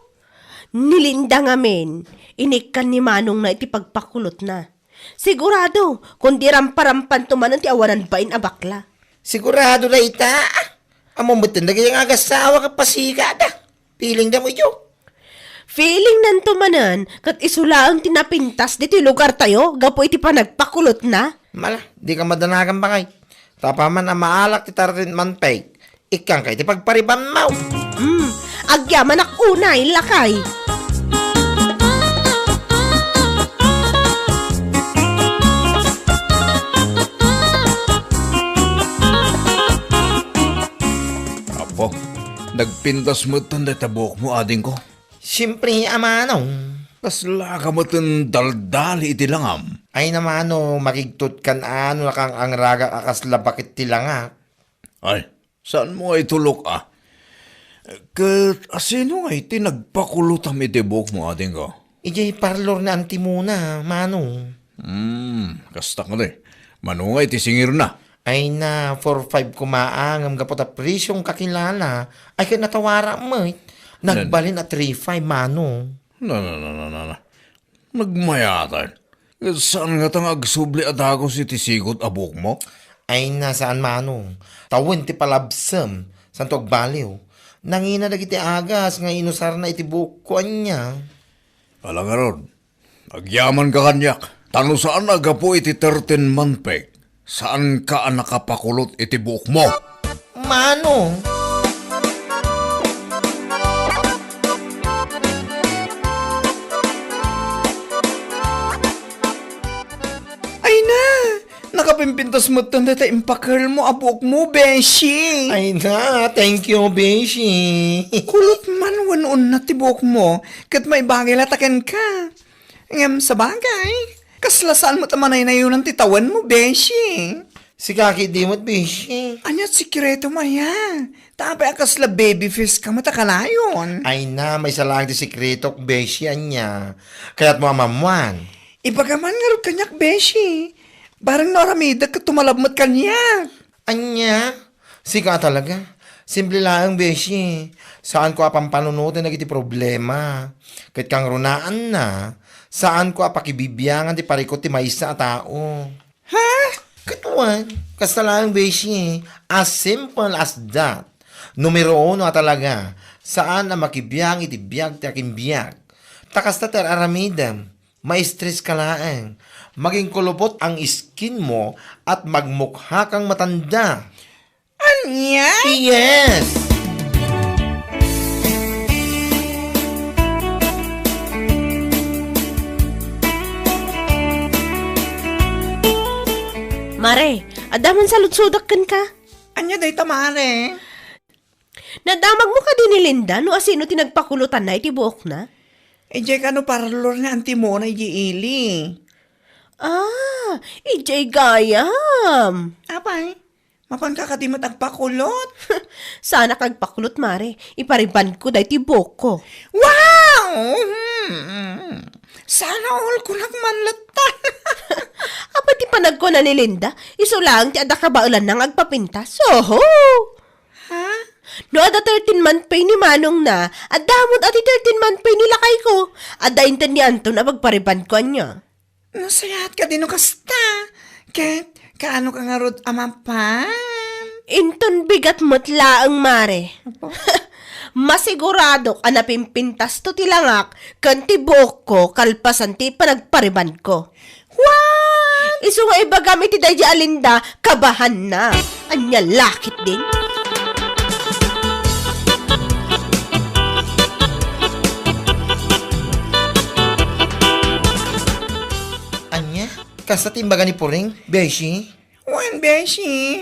Ni Linda ngamin, inikkan ni manongna iti pagpakulotna. Sigurado, kundi ramparampanto manen ti awanan bain a bakla. Sigurado dayta. Ammom metten dagiti nga agassawa ket pasigada. Feeling da mo idiyo. Feeling nanto manen, ket isu laeng ti napintas ditoy lugartayo gapu iti panagpakulotna. Mala, di ka madanagan, bakay. Tapaman a maalak ti tartin manpeg. Ikkanka iti pagparibanmaw. Hmm, agyamanak unay, lakay. Apo, nagpintas metten dayta buokmo, adingko. Siempre, a manong. Kasla ka metten daldali iti langam. Ay na mano, makigtutkan a no nakang-angragak a kasla bakit ti langak. Ay, saan mo nga itulok, a? Ket asino nga iti nagpakulotam iti buokmo, adingko? Idiay parlor ni Auntie Mona, mano. Hmm, kasta kadi. Mano nga iti singirna? Ay na, four five koma a, ngem gapu ta presyong kakilala, ay ket natawarak met. Nagbalin a three five, mano. Na, na, na, na, na, na. Nagmayatan. Ket saan ngata nga agsubli a dagus iti sigut a buokmo? Ay na, saan, mano. Tawen ti palabsem, santo agbaliw. Nangina dagiti agas nga inusarna iti buokko, ania. Ala ngarud, agyamanka kaniak, ta no saan a gapu iti thirteen month peg, saanka a nakapakulot iti buokmo. Mano? Ay na! Nakapimpintas metten dayta impakelmo a buokmo, beshi! Ay na, thank you, beshi! Kulot man wenno unat ti buokmo, ket maibagay la ta kenka. Ngem sabagay, kasla saan met a manaynayonan ti tawenmo, beshi? Sika ketdi met, beshi. Ania ti sekretom aya? Ta apay a kasla baby face ka met a kanayon? Ay na, maysa laeng ti sekretok, beshi, ania? Kayatmo a maammuan? Ibagam man ngarud kaniak, beshi. Bareng no aramidek ket tumalab met kaniak. Ania? Sika talaga. Simple laeng, beshi. Saanko a pampanunoten dagiti problema. Ket kangrunaanna, saanko a pakibibiangan ti parikut ti maysa a tao. Ha? Ket wen, kasta laeng, beshi. As simple as that. Numero uno a talaga, saan a makibiang iti biag ti akinbiag. Ta kasta ti ar-aramidem. Ma-stress ka laeng. Maging kulupot ang skin mo at magmukha kang matanda. Ania? Yes! Mare, adda man saludsodak kenka. Ania dayta, mare? Nadamagmo kadi ni Linda no asino ti nagpakulotanna iti buokna? Idiay kano parlor ni Auntie Mona idiay ili. Ah, idiay gayam. Apay, mapanka kadi met agpakulot? Saanak agpakulot, mare. Iparibandko daytoy buokko. Wow! Hmm. Sana all kunak man latta. Apay ti panagkuna ni Linda? Isu laeng ti adda kabaelanna nga agpapintas. Oho! Ha? No adda thirteen month pay ni manongna, adda met a ti thirteen month pay ni lakayko. Adda inted ni Anton a pagparibandko ania. Nasayaat kadi no kasta. Ket, kaano ka ngarud a mapan? Inton bigat met laeng, mare. Apo? Masiguradok a napimpintasto ti langak ken ti buokko kalpasan ti panagparibandko. What? Isu nga ibagam iti daydi a Linda, kabahanna. Ania la ketdin? Ania? Kasta ti imbaga ni Puring, beshi? Wen, beshi.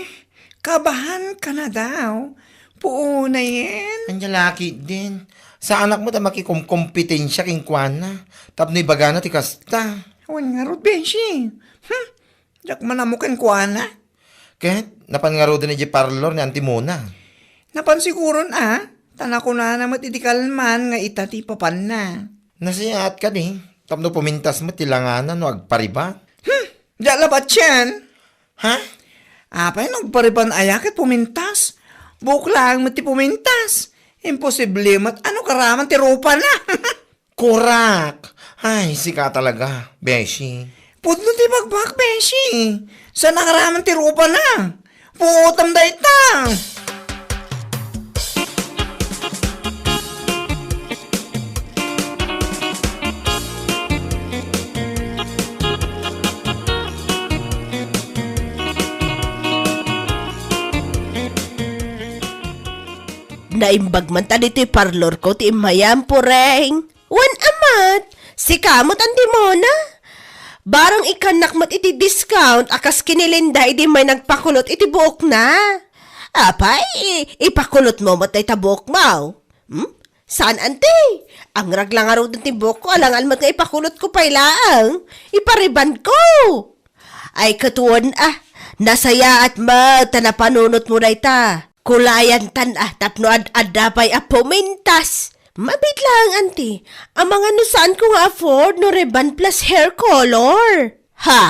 Kabahan ka na daw. Puunayen. Ania la ketdin? Saanak met a makikomkompetensia kenkuana. Tapno ibagana ti kasta. Wen ngarud, beshi. Hmm. Diak man ammo kenkuana. Ket, napan ngaruden idiay parlor ni Auntie Mona? Napan siguron a. Ta nakunana met idi kalman nga ita ti ipapanna. Nasayaat kadi. Tapno pumintas met ti langana no agpariban. Hmm. Diak labat sian. Ha? Apay no agpariban aya ket pumintas? Buok laeng met ti pumintas. Imposible met a no karaman ti rupana. Korak! Ay, sika talaga, beshi. Pudno ti bagbak, beshi. Saan a karaman ti rupana? Puotam dayta. Naimbag man ta ditoy parlor ko ti immayam, Pureng. Wen a met, sika met, Auntie Mona. Barang ikkannak met iti discount a kas kinilinda idi may nagpakulot iti buokna. Apay, ipakulotmo met dayta buokmo? Hmm? Saan, Auntie? Angrag la ngaruden ti buokko, alangan met nga ipakulotko pay laeng. Iparibanko. Ay, ket wen a, nasayaat met ta napanunotmo dayta. Kulayantan a tapno ad-adda pay a pumintas. Mabiit laeng, Auntie. Amangan no saanko nga afford no rebond plus hair color. Ha?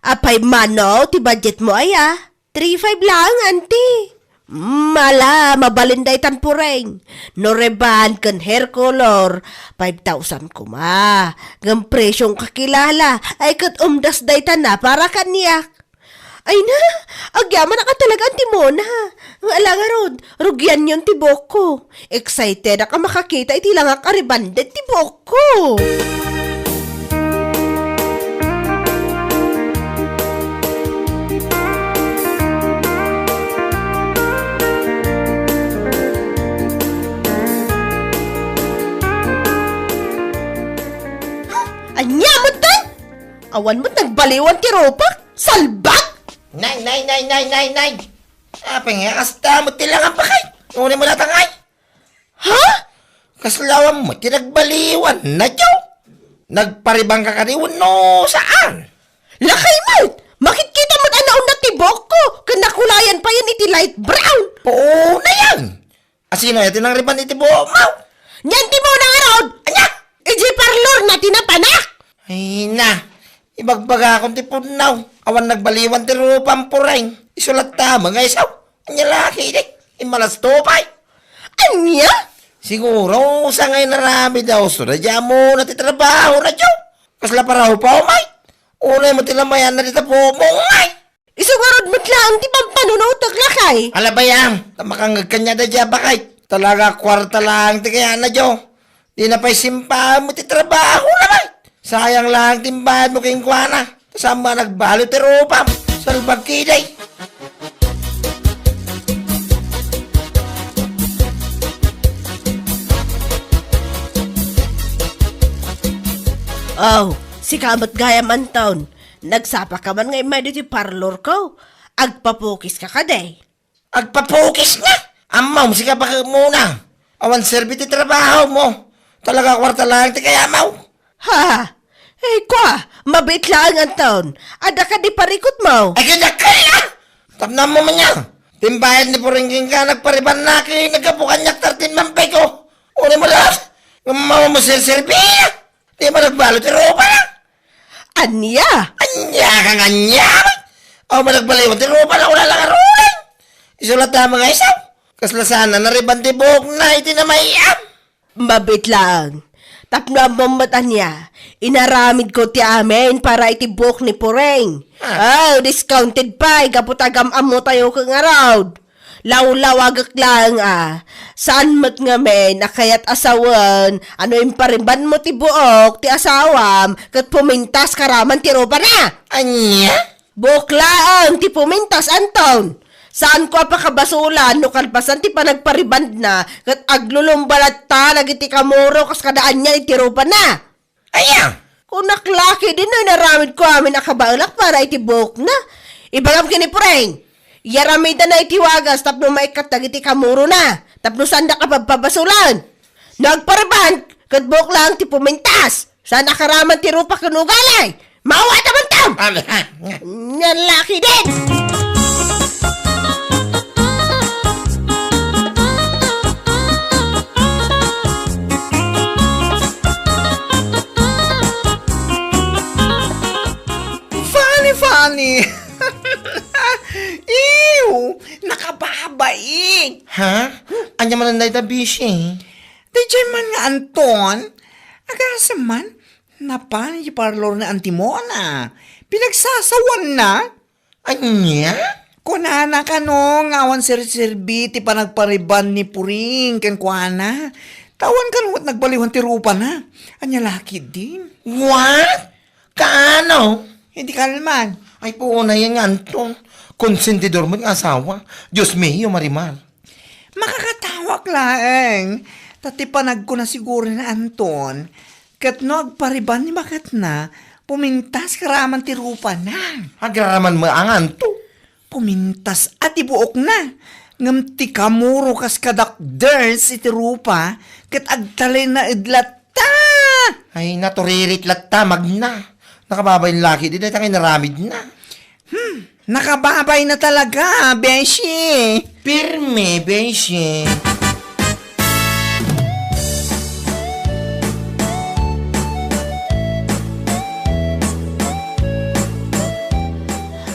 Apay mano ti budgetmo aya? Three five laeng, Auntie. Mala, mabalin daytan, Pureng. No rebond ken hair color, five thousand koma. Ngem presyong kakilala, ay ket umdas daytan a para kaniak. Ay na, agyamanak a talaga, Auntie Mona. Ala ngarud, rugianyon ti buokko. Excitedak a makakita iti langak a rebonded ti buokko. Ania met dayta? Awan met nagbaliwan ti rupak? Salbag! Nay, nay, nay, nay, nay, nay! Apay nga kasta met ti langak, bakay? Uray mo natangay? Ha? Kasla awan met ti nagbaliwan, Nadyo? Nagparibangka kadi wenno saan? Lakay met! Makitkita met a naunat ti buokko, ken nakulayan payen iti light brown. Puonayan! Asino aya ti nangrebond iti buokmo? Ni Auntie Mona ngarud! Ania? Idiay parlorna ti napanak! Ay na, ibagbagakon ti pudno. Awan nagbaliwan ti rupam, Pureng. Isu latta met nga isu. Ania la ketdi? Immalas to pay. Ania? Siguro, sa nga inaramid a usto, daydiay ammona ti trabahona, Nadyo. Kasla parahupaw, may. Unay met ti lamayanna dita buokmo, ngay. Isu ngarud met laeng ti pampanunotek, lakay. Ala bay, ta makangngeg kaniada daydiay a bakay. Talaga, kuarta laeng ti kayatna, Nadyo. Dina pay simpaen met ti trabahona, bay. Sayang laeng ti imbayadmo kenkuana. Ta saan met a nagbaliw ti rupam. Salbag ketdi. Aw, sika met gayam, Anton. Nagsapaka man nga immay ditoy parlorko. Agpapukiska kadi? Agpapukis nga! Ammom, sika, bakemona. Awan serbi ti trabahomo. Talaga, kuarta laeng ti kayatmo. Ha? Ay, kua, mabiit laeng, Anton. Adda kadi parikutmo? Ay, kaya kaya! Tapno ammom ania? Ti imbayad ni Pureng kenka, nagparibandna ket naggapu kaniak thirteen month pay ko. Uray mo la. Ngem awan mo serserbi. Di man nagbaliw ti rupana. Ania? Ania kang ania? Awan man nagbaliwan ti rupana, wala la ngaruden. Isu latta met nga isu. Kasla saan a narebond ti buokna iti namayam. Mabiit laeng. Tapno ammom met ania, inaramidko ti amin para iti buok ni Pureng. Ah. Oh, discounted pay, gapu ta agam-ammotayo ket ngarud. Lawlawagek laeng a, saan met ngamin a kayat a sawen a no imparibandmo ti buok ti asawam ket pumintas karaman ti rupana. Ania? Buok laeng ti pumintas, Anton. Saanko a pakabasolan no kalpasan ti panagparibandna ket aglulumba latta dagiti kamuro kas kada ania iti rupana. Aya? Kunak la ketdin no inaramidko amin a kabaelak para iti buokna. Ibagam ken ni Pureng, iyaramidanna iti wagas tapno maikkat dagiti kamurona, tapno saanda a pabpabasolan. No agpariband, ket buok laeng ti pumintas. Saan a karaman ti rupa ken ugali. Mawat a bantam! Amen. Nga laki din! Funny, funny! Ew! Nakababain! Ha? Anya man dayta, Bishi? Daydiay man nga Anton, agasem man, napan iti parlor ni Auntie Mona. Pinagsasawanna. Ania? Kunana kano nga awan serserbi ti panagpariband ni Puring kenkuana. Ta awan kano met nagbaliwan ti rupana. Ania la ketdin? What? Kaano? Iti kalman. Ay, puonayan nga Anton. Konsentidor met nga asawa. Dios mio, Marimar. Makakatawa Ak laeng, ta ti panagkuna siguro ni Anton, ket no agpariban ni baketna, pumintas garaman ti rupana. Agraman met a nganto? Pumintas a ti buokna, ngem ti kamuro kas kadakders iti rupa, ket agtalinaed latta. Ay, naturirit latta, magna. Nakababay laki, di dayta nga inaramidna. Hmm, nakababayna talaga, beshi. Pirme, beshi.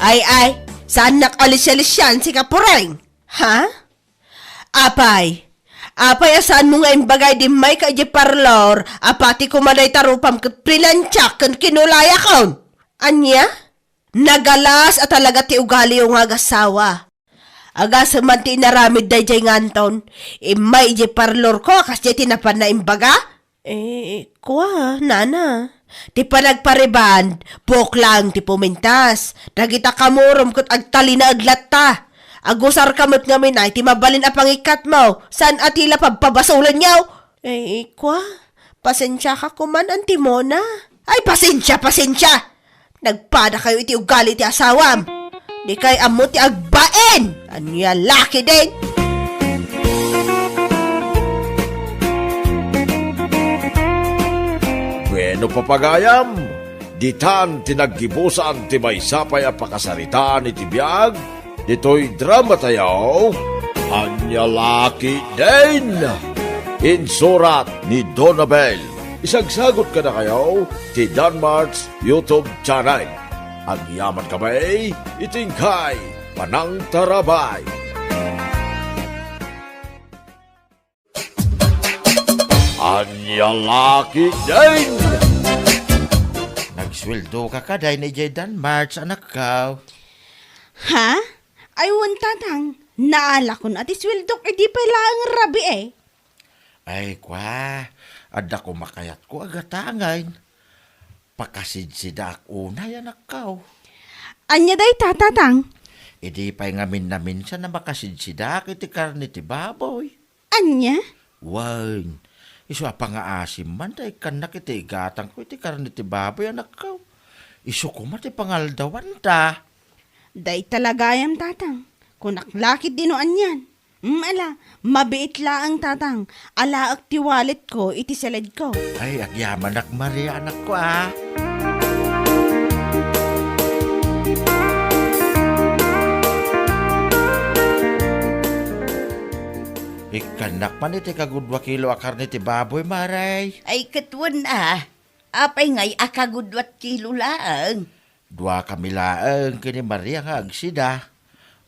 Ay, ay, saannak alisialisian, sika Pureng? Ha? Apay, apay a saanmo nga imbagay idi immayka idiay parlor a pati koma dayta rupam ket plinansiak ken kinulayakon? Ania? Nagalas a talaga ti ugaliyo nga agassawa. Agasem man ti inaramid daydiay nga Anton, immay idiay parlorko a kasdiay ti napanna imbaga? Eh, kua, nana. Ti panagpariban, buok laeng ti pumintas. Dagita kamurom ket agtalinaed latta. Agusarka met ngamin a iti mabalin a pangikkatmo, saan a ti la pabpabasolenyo. Eh, kua, pasensiaka koman, Anti Mona. Ay, pasensia, pasensia! Nagpadakayo iti ugali ti asawam. Dikay ammo ti agbain. Ania laki din? Bueno, papagayam, ditan ti naggibusan ti maysa pay a pakasaritaan iti biag ditoy dramatayo, Ania Laki Din. Insurat ni Donabel. Isagsagot kadakayo ti Danmart's YouTube channel. Agyaman kami iti inkay panangtarabay. Ania Laki Din! Nagsueldo ka kadi idiay Danmart's, anakko? Ha? Ay, wen, tatang. Naalakon a ti sueldok idi pay laeng rabii. Ay, kua, adda koma kayatko a gatangen. Pakasidsidaak unay, anakko. Ania dayta, tatang? Idi pay ngamin-naminsan a makasidsidaak iti karne ti baboy. Ania? Wen, isu a pangaasim man ta ikkannak iti igatangko iti karne ti baboy, anakko. Isu koma ti pangaldawanta. Dayta la gayam, tatang. Kunak la ketdi no anian. Mm, ala, mabiit laeng, tatang. Alaek ti walletko iti siledko. Ay, agyamanak, Maria, anakko, a. Ikkannak man iti kagudua kilo a karne ti baboy, Maray. Ay, ket wen a. Apay ngay a kagudua kilo laeng? Duakami laeng ken ni Maria nga agsida.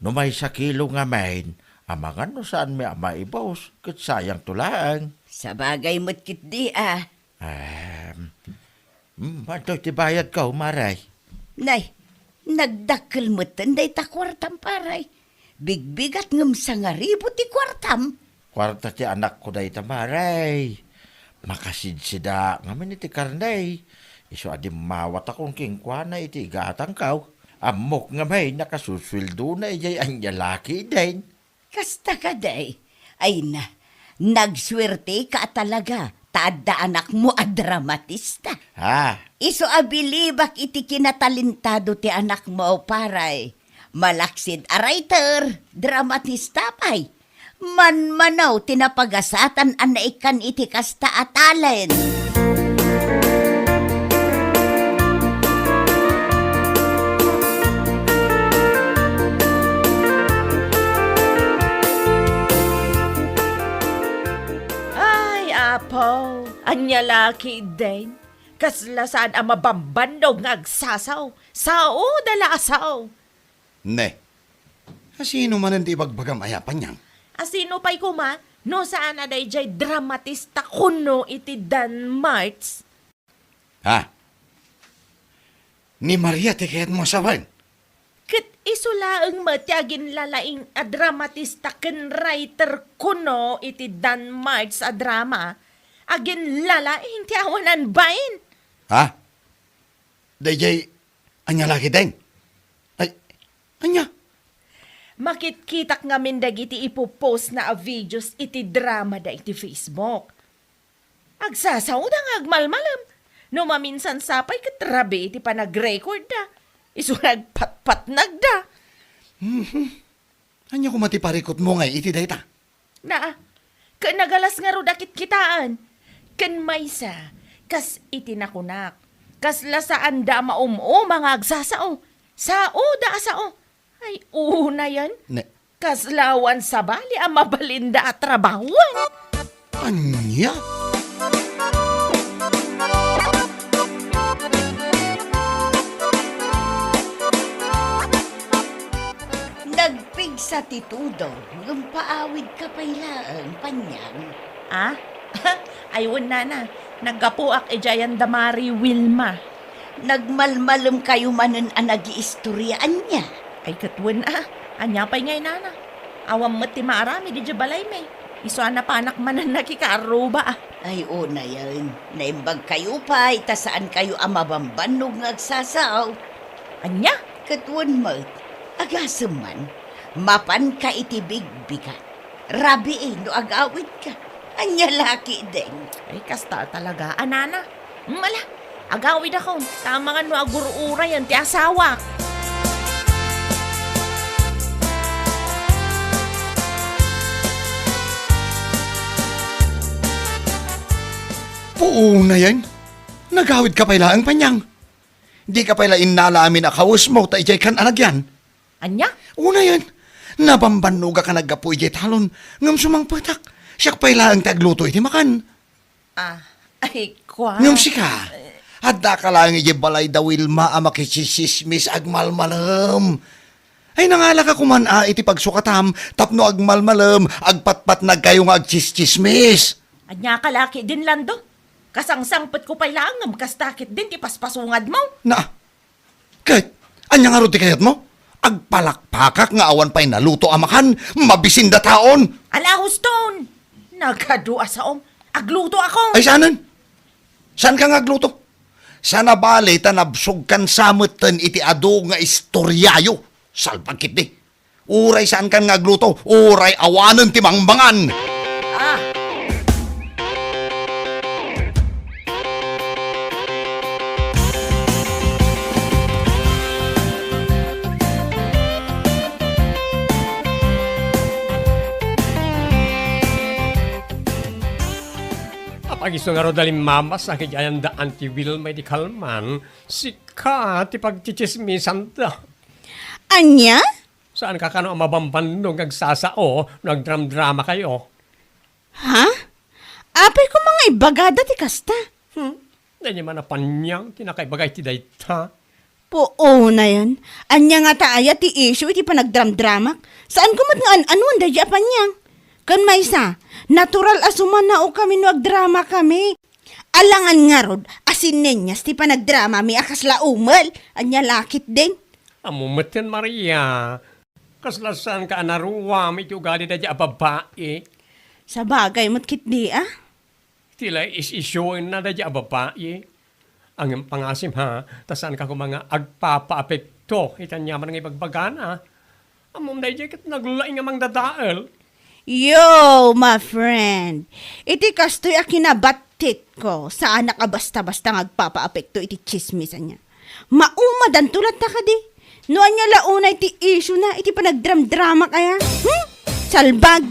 No maysa kilo ngamin, amangan no saanmi a maibus, ket sayangto laeng. Sabagay met ketdi a. Em, mm, adtoy ti bayadko, Maray. Nay, nagdakkel metten dayta kuartam, Paray. Bigbigat ngem sangaribu ti kuartam. Kuarta ti anakko dayta, Maray. Makasidsidaak ngamin iti karne. Isu a dimmawatakon kenkuana iti igatangko. Ammok ngamin a kasusueldona idiay Ania Laki Din. Kasta kadi? Ay na, nagsuerteka a talaga ta adda anakmo a dramatista. Ha? Isu a bilibak iti kinatalentado ti anakmo, Paray. Malaksid a writer, dramatista pay. Manmanaw ti napagasatan a naikkan iti kasta a talent. Ay, Apo, ania la ketdin? Kasla saan a mabambannog nga agsasaw. Sao da la a sao. Ne, asino manen ti ibagbagam aya, Panyang? Asino pay koma no saan a daydiay dramatista kuno iti Danmart's? Ha? Ni Maria ti kayatmo a sawen? Ket isu laeng met ti aginlalaing a dramatista ken writer kuno iti Danmart's a drama. Aginlalaing ti awanan bain. Ha? Daydiay, ania la ketdin? Ay, ania? Makitkitak ngamin dagiti ipopost na a videos iti drama da iti Facebook. Agsasaoda nga agmalmalem. No maminsan sapay ket rabii ti panag-record da. Isu nga agpatpatnag da. Mhm. Ania koma ti parikutmo ngay iti dayta? Naa, ket nagalas ngarud a kitkitaen. Ken maysa, kas iti nakunak, kasla saanda a maum-uma nga agsasao. Saoda a sao. Ay, unayen. Ne- Kasla awan sabali a mabalinda a trabahoen. Ania? Nagpigsa ti tudong, ngem paawidka pay laeng, Panyang. Ah? Ay, wen, nana. Naggapuak idiay ayan da Mari Wilma. Nagmalmalemkayo manen a nagiistorya, ania? Ay, ket wen, ah. Ania pay ngay, nana? Awan met ti maaramid idiay balaymi. Isu a napanak manen nakikaarruba, ah. Ay, unayen. Naimbagkayo pay, ta saankayo a mabambannog nga agsasao. Ania? Ket wen met, agasem man, mapanka iti bigbigat. Rabii no agawidka. Ania la ketdin? Ay, kasta talaga, a, nana. Mala, agawidakon, ta amangan no agur-urayen ti asawak. Puonayen, nagawidka pay laeng, Panyang. Dika pay la innala amin a kawesmo ta idiaykan a nagyan. Ania? Unayen, nabambannogak a naggapu idiay talon, ngem sumangpetak. Siak pay laeng ti agluto iti makan. Ah, ay, kua. Ngem sika, addaka laeng idiay balay da Wilma a makisisismis agmalmalem. Ay, nangalaka koman a iti pagsukatam tapno agmalmalem, agpatpatnagkayo nga agtsistsismis. Ania ka la ketdin, Lando? Kasangsangpetko pay laeng ngem kasta ketdin ti paspasungad mo. Na, ket, ania ngarud ti kayatmo? Agpalakpakak nga awan pay naluto a makan, mabisin da taon. Ala, huston! Nagadu a saom. Agluto ako. Ay, saanen? Saanka nga agluto? Sana bale ta nabsogkan sa metten iti adu nga istoriayo. Salbag ketdi. Uray saankan nga agluto, uray awanen ti mangmangan. Ah. Apay isu ngarud a limmabas a ket ayan da Auntie Wilma iti kalman, sika ti pagtsitsismisanda. Ania? Saanka kano a mabambannog nga agsasao no agdramdramakayo? Ha? Apay koma nga ibagada ti kasta? Hmm? Daydi man a Panyang ti nakaibaga iti dayta. Puonayen. Ania ngata aya ti issue iti panagdramdramak? Saanko met nga an-anuan daydi a Panyang. Ken maysa, natural a sumanaokami no agdramakami. Alangan ngarud a sinenyas ti panagdramami a kasla umel. Ania la ketdin? Ammo metten, Maria. Kasla saanka a naruam iti ugali daydi a babai. Sabagay met ketdi, a? Ti la is-isuenna daydi a babai. Ngem pangasim, ha, ta saanka koma nga agpapaapekto iti aniaman nga ibagbagana. Ammom daydi ket naglaing a mangdadael. Yo, my friend, iti kastoy a kinabattitko, saanak a basta-basta nga agpapaapekto iti tsismis ania. Maumadanto latta kadi? No ania la unay ti issue na iti panagdramdramak aya? Hmm? Salbag!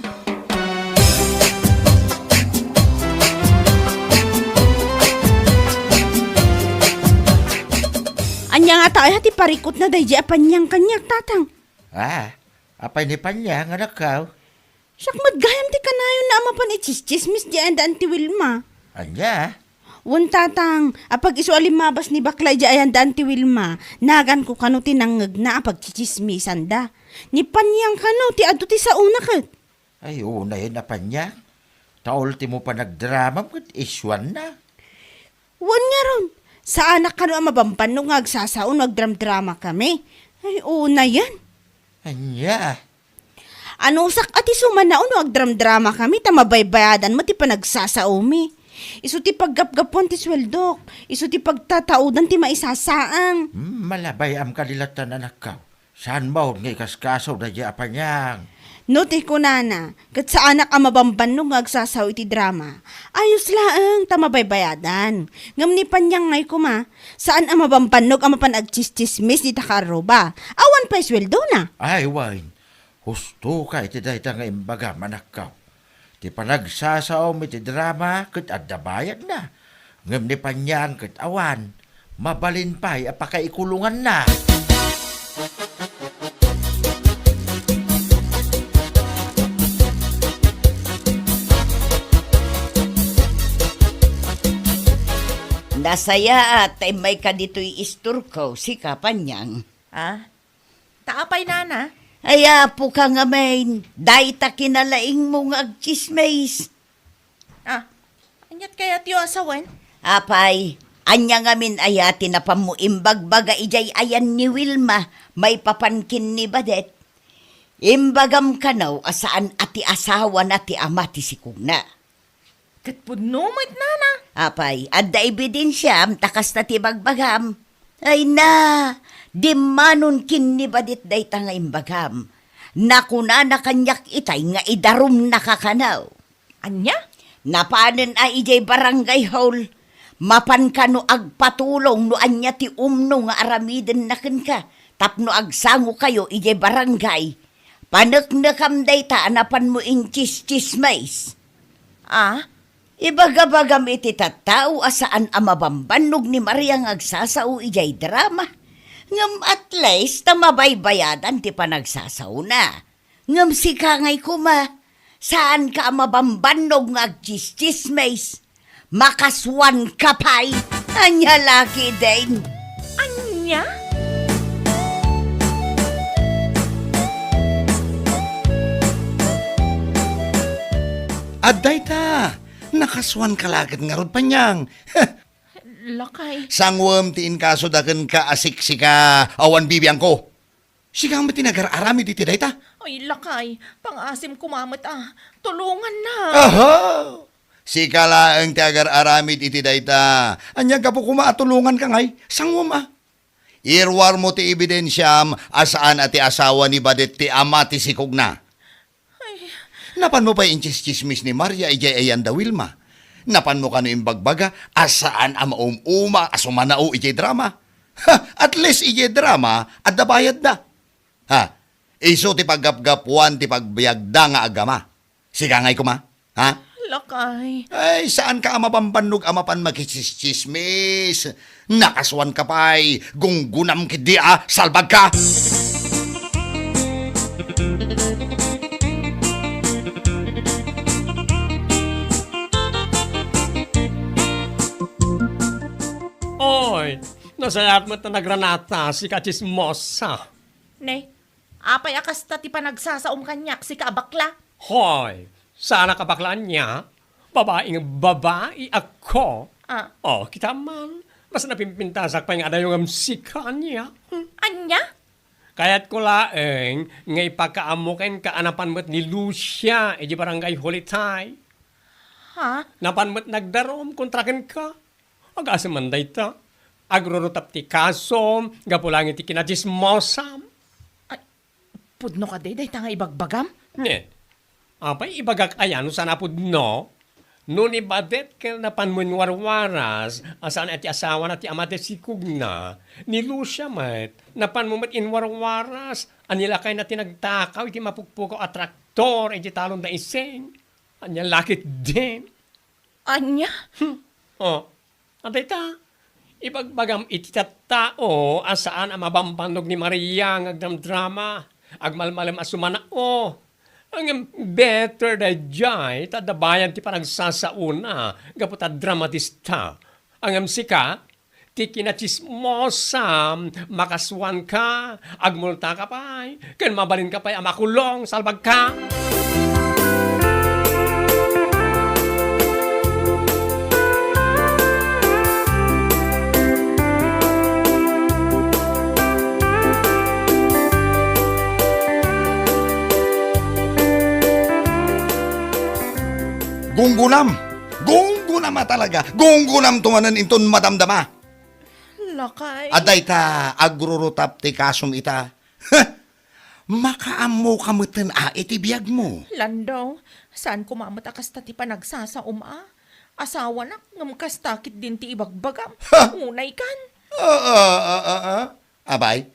Ania ngata aya ti parikutna daydi a Panyang kaniak, tatang? Ah, apay ni Panyang, anakko? Siak met gayam ti kanayonna a mapan itsistsismis di ayan da Auntie Wilma. Ania? Wen, tatang, apag-isu a limmabas ni bakla idiay ayan da Auntie Wilma, naganko kano ti nangngegna a pagtsitsismisanda. Ni Panyang kano ti adu ti saona ket. Ay, unayen a Panyang. Ta ultimo panagdramam ket isuanna. Wen ngarud, saanak kano a mabambannog nga agsasao no agdramdramakami. Ay, unayen. Ania? Anusak a ti sumanaon no agdramdramakami ta mabaybayadan met ti panagsasaomi. Isu ti paggapgapuan ti sueldok, isu ti pagtataudan ti maisasaang. Hmm, malabay-am kadi latta, anakko. Saan maud nga ikaskaso daydiay a Panyang? No ti kunana, ket saanak a mabambannog nga agsasao iti drama. Ayos laeng ta mabaybayadan. Ngem ni Panyang ngay koma, saan a mabambannog a mapan agtsistsismis dita kaarruba. Awan pay sueldona. Ay, wen. Husto ka iti dayta nga imbagam, anakko. Ti panagsasaom iti drama ket adda bayadna. Ngem ni Panyang ket awan, mabalin pay a pakaikulonganna. Nasayaat ta immayka ditoy istorko, sika, Panyang. Ah? Ta apay, nana? Ay, apo ka ngamin, dayta kinalaingmo nga agtsismis. Ah, aniat kayatyo a sawen? Apay, ania ngamin aya ti napanmo imbagbaga idiay ayan ni Wilma maipapan ken ni Badet? Imbagam kano a saan a ti asawana ti ama ti sikogna. Ket pudno met, nana. Apay, adda ebidensiam ta kasta ti ibagbagam. Ay na, dimmanon ken ni Badet dayta nga imbagam. Nakunana kaniak itay nga idarumnaka kano. Ania? Napanen a idiay barangay hall. Mapan kano agpatulong no ania ti umno nga aramidenna kenka tapno agsangokayo idiay barangay. Paneknekam dayta a napanmo intsistsismis. Ah? Ibagabagam iti tattao a saan a mabambannog ni Maria nga agsasao idiay drama. Ngem at least ta mabaybayadan ti panagsasaona. Ngem sika ngay koma, saanka a mabambannog nga agtsistsismis. Makasuanka pay. Ania la ketdin? Ania? Adda ita. Nakasuanka la ket ngarud, Panyang. Lakay. Sanguem ti inkasoda kenka a siksika, awan bibiangko. Sika met ti nagar-aramid iti dayta? Ay, lakay, pangaasim koma met a. Tulongannak. Aha! Sika laeng ti agar-aramid iti dayta. Ania gapu koma a tulonganka ngay? Sanguem a. Iruarmo ti ebidensiam a saan a ti asawa ni Badet ti ama ti sikogna. Ay. Napanmo pay intsistsismis ni Maria idiay ayan da Wilma. Napanmo kano imbagbaga a saan a maum-uma a sumanao idiay drama. Ha, at least idiay drama, adda bayadda. Ha, isu ti paggapgapuan ti pagbiagda nga agama. Sika ngay koma, ha? Lakay. Ay, saanka a mabambannog a mapan makitsismis. Nakasuanka pay, gunggunam ketdi a salbagka. Oy, nasayaat met a nagranata, sika a tsismosa. Ne, apay a kasta ti panagsasaom kaniak, sika a bakla? Hoy, saanak a bakla ania? Babaeng babai ako. Ah. Oh, kita man, mas napimpintasak pay nga adayo ngem sika ania. Hmm. Ania? Kayatko laeng nga ipakaammo kenka a napan met ni Lucia idiay barangay hall itay. Ha? Napan met nagdarum kontra kenka. Agasem man dayta. Agrurutap ti kasom gapu laeng iti kinatsismosam. Ay, pudno kadi dayta nga ibagbagam? Ne. Apay ibagak aya no saan a pudno? No ni Badet ket napanmo inwarwaras a saan a ti asawana ti ama ti sikogna, ni Lucia met, napanmo met inwarwaras a ni lakayna ti nagtakaw iti mapukpukaw a traktor iti talon da Ising. Ania la ketdin? Ania? Hmm. Oh. Adayta, ibagbagam iti tattao a saan a mabambannog ni Maria nga agdramdrama, agmalmalem a sumanao. Ngem better daydiay ta adda bayad ti panagsasaona gapu ta dramatista. Ngem sika, ti kinatsismosam, makasuanka, agmultaka pay, ken mabalinka pay a makulong, salbagka. Gunggunam! Gunggunam a talaga! Gunggunamto manen inton madamdama! Lakay. Adda ita, agrurutap ti kasom ita. Makaammoka metten a iti biagmo. Lando, saan koma met a kasta ti panagsasaom a? Asawanak ngem kasta ketdin ti ibagbagam. Ha! Unaykan. Ah, ah, ah, ah, ah. Abay,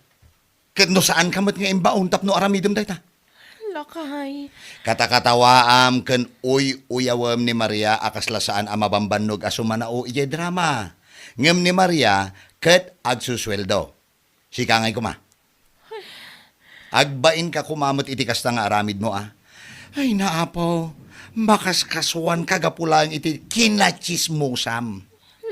ket no saanka met nga imbaon tapno aramidem dayta? Lakay. Katakatawaam ken uy-uyawem ni Maria a kasla saan a mabambannog a sumanao idiay drama. Ngem ni Maria ket agsusueldo. Sika ngay koma. Agbainka koma met iti kasta nga aramidmo a. Ay, naapo, makaskasuanka gapu laeng iti kinatsismosam.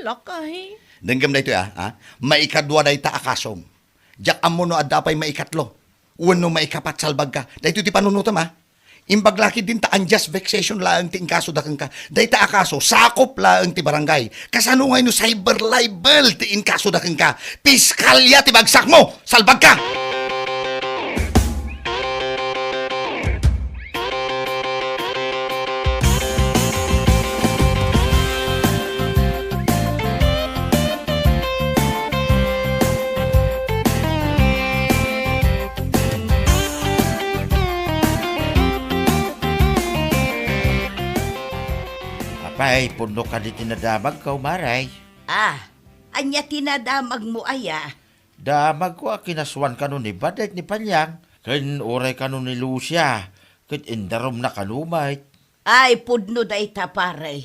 Lakay. Denggem daytoy a, a? Maikadua dayta a kasom. Diak ammo no adda pay maikatlo wenno maikapat, salbagka. Daytoy ti panunotam a. Imbag la ketdin ta unjust vexation laeng ti inkasoda kenka. Dayta a kaso, sakop laeng ti barangay. Kasano ngay no cyber libel ti inkasoda kenka? Piskalya ti bagsakmo! Salbagka! Apay, pudno kadi ti nadamagko, Maray? Ah, ania ti nadamagmo aya? Damagko a kinasuan kano ni Badet ni Panyang, ken uray kano ni Lucia, ket indarumna kano met. Ay, pudno dayta, pare.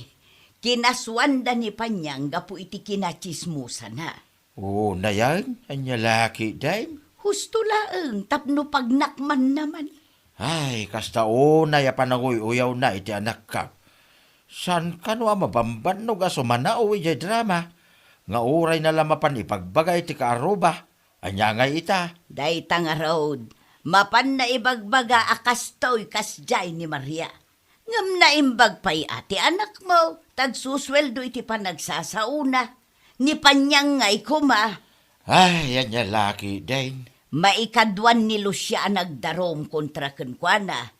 Kinasuanda ni Panyang gapu iti kinatsismosana. Unayen, ania la ketdin? Husto laeng tapno pagnakmanna man. Ay, kasta unay a pananguy-uyawna iti anakko. Saan kano a mabambannog a sumanao idiay drama, nga urayna la mapan ibagbaga iti kaaruba. Ania ngay ita? Dayta ngarud, mapanna ibagbaga a kastoy kasdiay ni Maria. Ngem naimbag pay a ti anakmo, ta agsusueldo iti panagsasaona. Ni Panyang ngay koma. Ay, ania la ketdin? Maikaduan ni Lucia a nagdarum kontra kenkuana.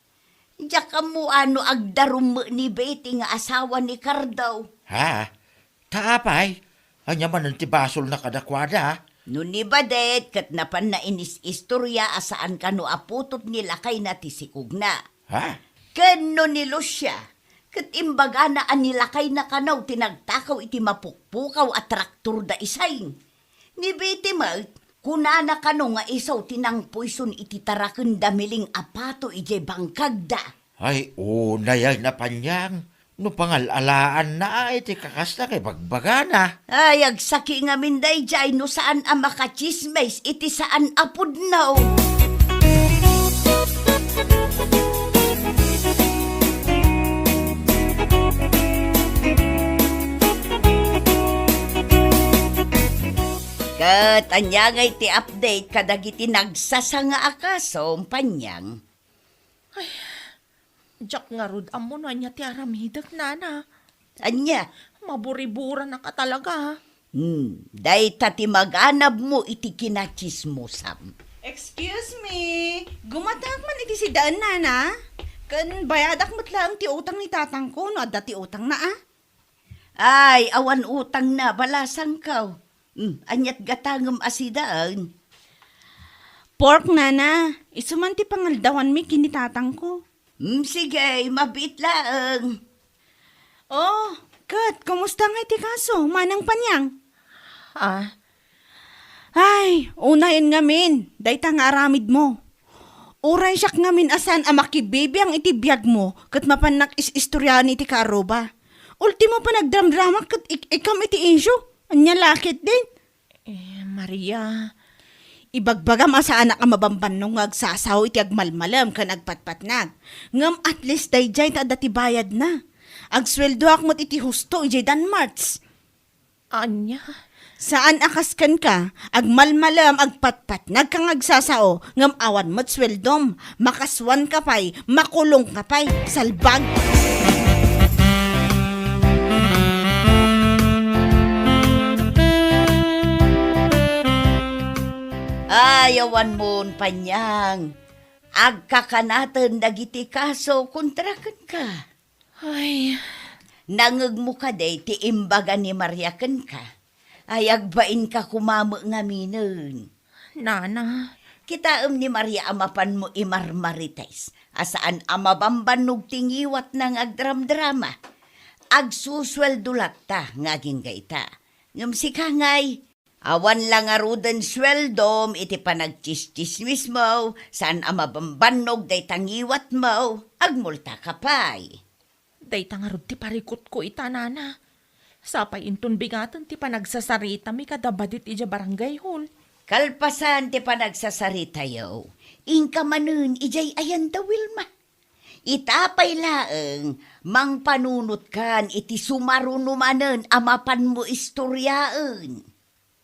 Diak ammo a no agdarum met ni Betty nga asawa ni Cardo. Ha? Ta apay, ania manen ti basolna kadakuada? No ni Badet ket napanna inis-istoria a saan kano a putot ni lakayna ti sikogna. Ha? Ken no ni Lucia, ket imbagana a ni lakayna kano ti nagtakaw iti mapukpukaw a traktor da isay. Ni Betty met, kunana kano nga isu ti nangpuyson iti tarakenda miling a pato idiay bangkagda. Ay, unay a Panyang, no pangal-alaanna a iti kakasta nga ibagbagana. Ay, agsaki ngamin daydiay no saan a makatsismis iti saan a pudno. Ket ania ngay ti update kadagiti nagsasanga a kaso, Panyang? Ay, diak ngarud ammo no ania ti aramidek, nana. Ania? Maburiburanaka talaga. Hmm, dayta ti maganabmo iti kinatsismosam. Excuse me, gumatangak man iti sidaen, nana. Ken bayadak met laeng ti utang ni tatangko no adda ti utangna, a. Ay, awan utangna, balasangko. Hmm, aniat gatangem a sidaen? Pork, nana. Isu man ti pangaldawanmi ken ni tatangko. Hmm, sige, mabiit laeng. Oh, ket, kumusta ngay ti kaso, Manang Panyang? Ah, Ay, unayen ngamin, dayta nga aramidmo. Uray siak ngamin a saan a makibibiang iti biagmo ket mapannak is-istoriaen iti kaaruba. Ultimo, panagdramdramak ket ik-, ikam iti insyo. Ania la ketdin? Eh, Maria, ibagbagam a saanak a mabambanno nga agsasao iti agmalmalem ken agpatpatnag. Ngem at least daydiay ta adda ti bayadna. Agsueldoak met iti husto idiay Danmarts. Ania? Saan a kas kenka, agmalmalem, agpatpatnag ka nga agsasao, ngem awan met sueldom, makasuan ka pay, makulong ka pay, salbag! Ay, awan mon, Panyang. Agkakanaten dagiti kaso kontra kenka. Ay. Nangngegmo kadi ti imbaga ni Maria kenka? Ay, agbainka koma met ngaminen. Nana, Kitaem ni Maria a mapanmo imarmarites, a saan a mabambannog ti ngiwatna nga agdramdrama. Agsusueldo latta nga agingga ita. Ngem sika ngay, awan la ngaruden sueldom iti panagtsistsismismo, saan a mabambannog dayta ngiwatmo, agmultaka pay. Dayta ngarud ti parikutko ita, nana. Sapay inton bigaten ti panagsasaritami kada badit idiay barangay hall. Kalpasan ti panagsasaritayo, inka manen idiay ayanda Wilma. Ita pay laeng, mangpanunotkan iti sumaruno manen a mapanmo istoriaen.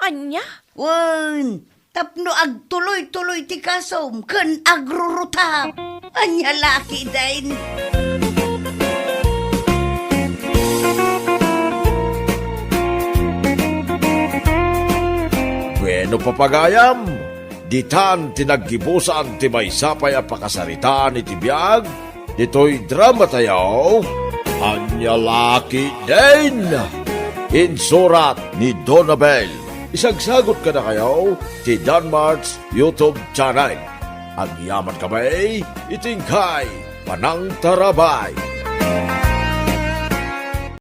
Ania? Wen, tapno agtuloy-tuloy ti kasom ken agrurutap. Ania la ketdin? Bueno, papagayam, ditan ti naggibusan ti maysa pay a pakasaritaan iti biag ditoy dramatayo, Ania la ketdin? Insurat ni Donabel. Isagsagot kadakayo ti Danmart's YouTube channel. Agyamankami iti inkay panangtarabay.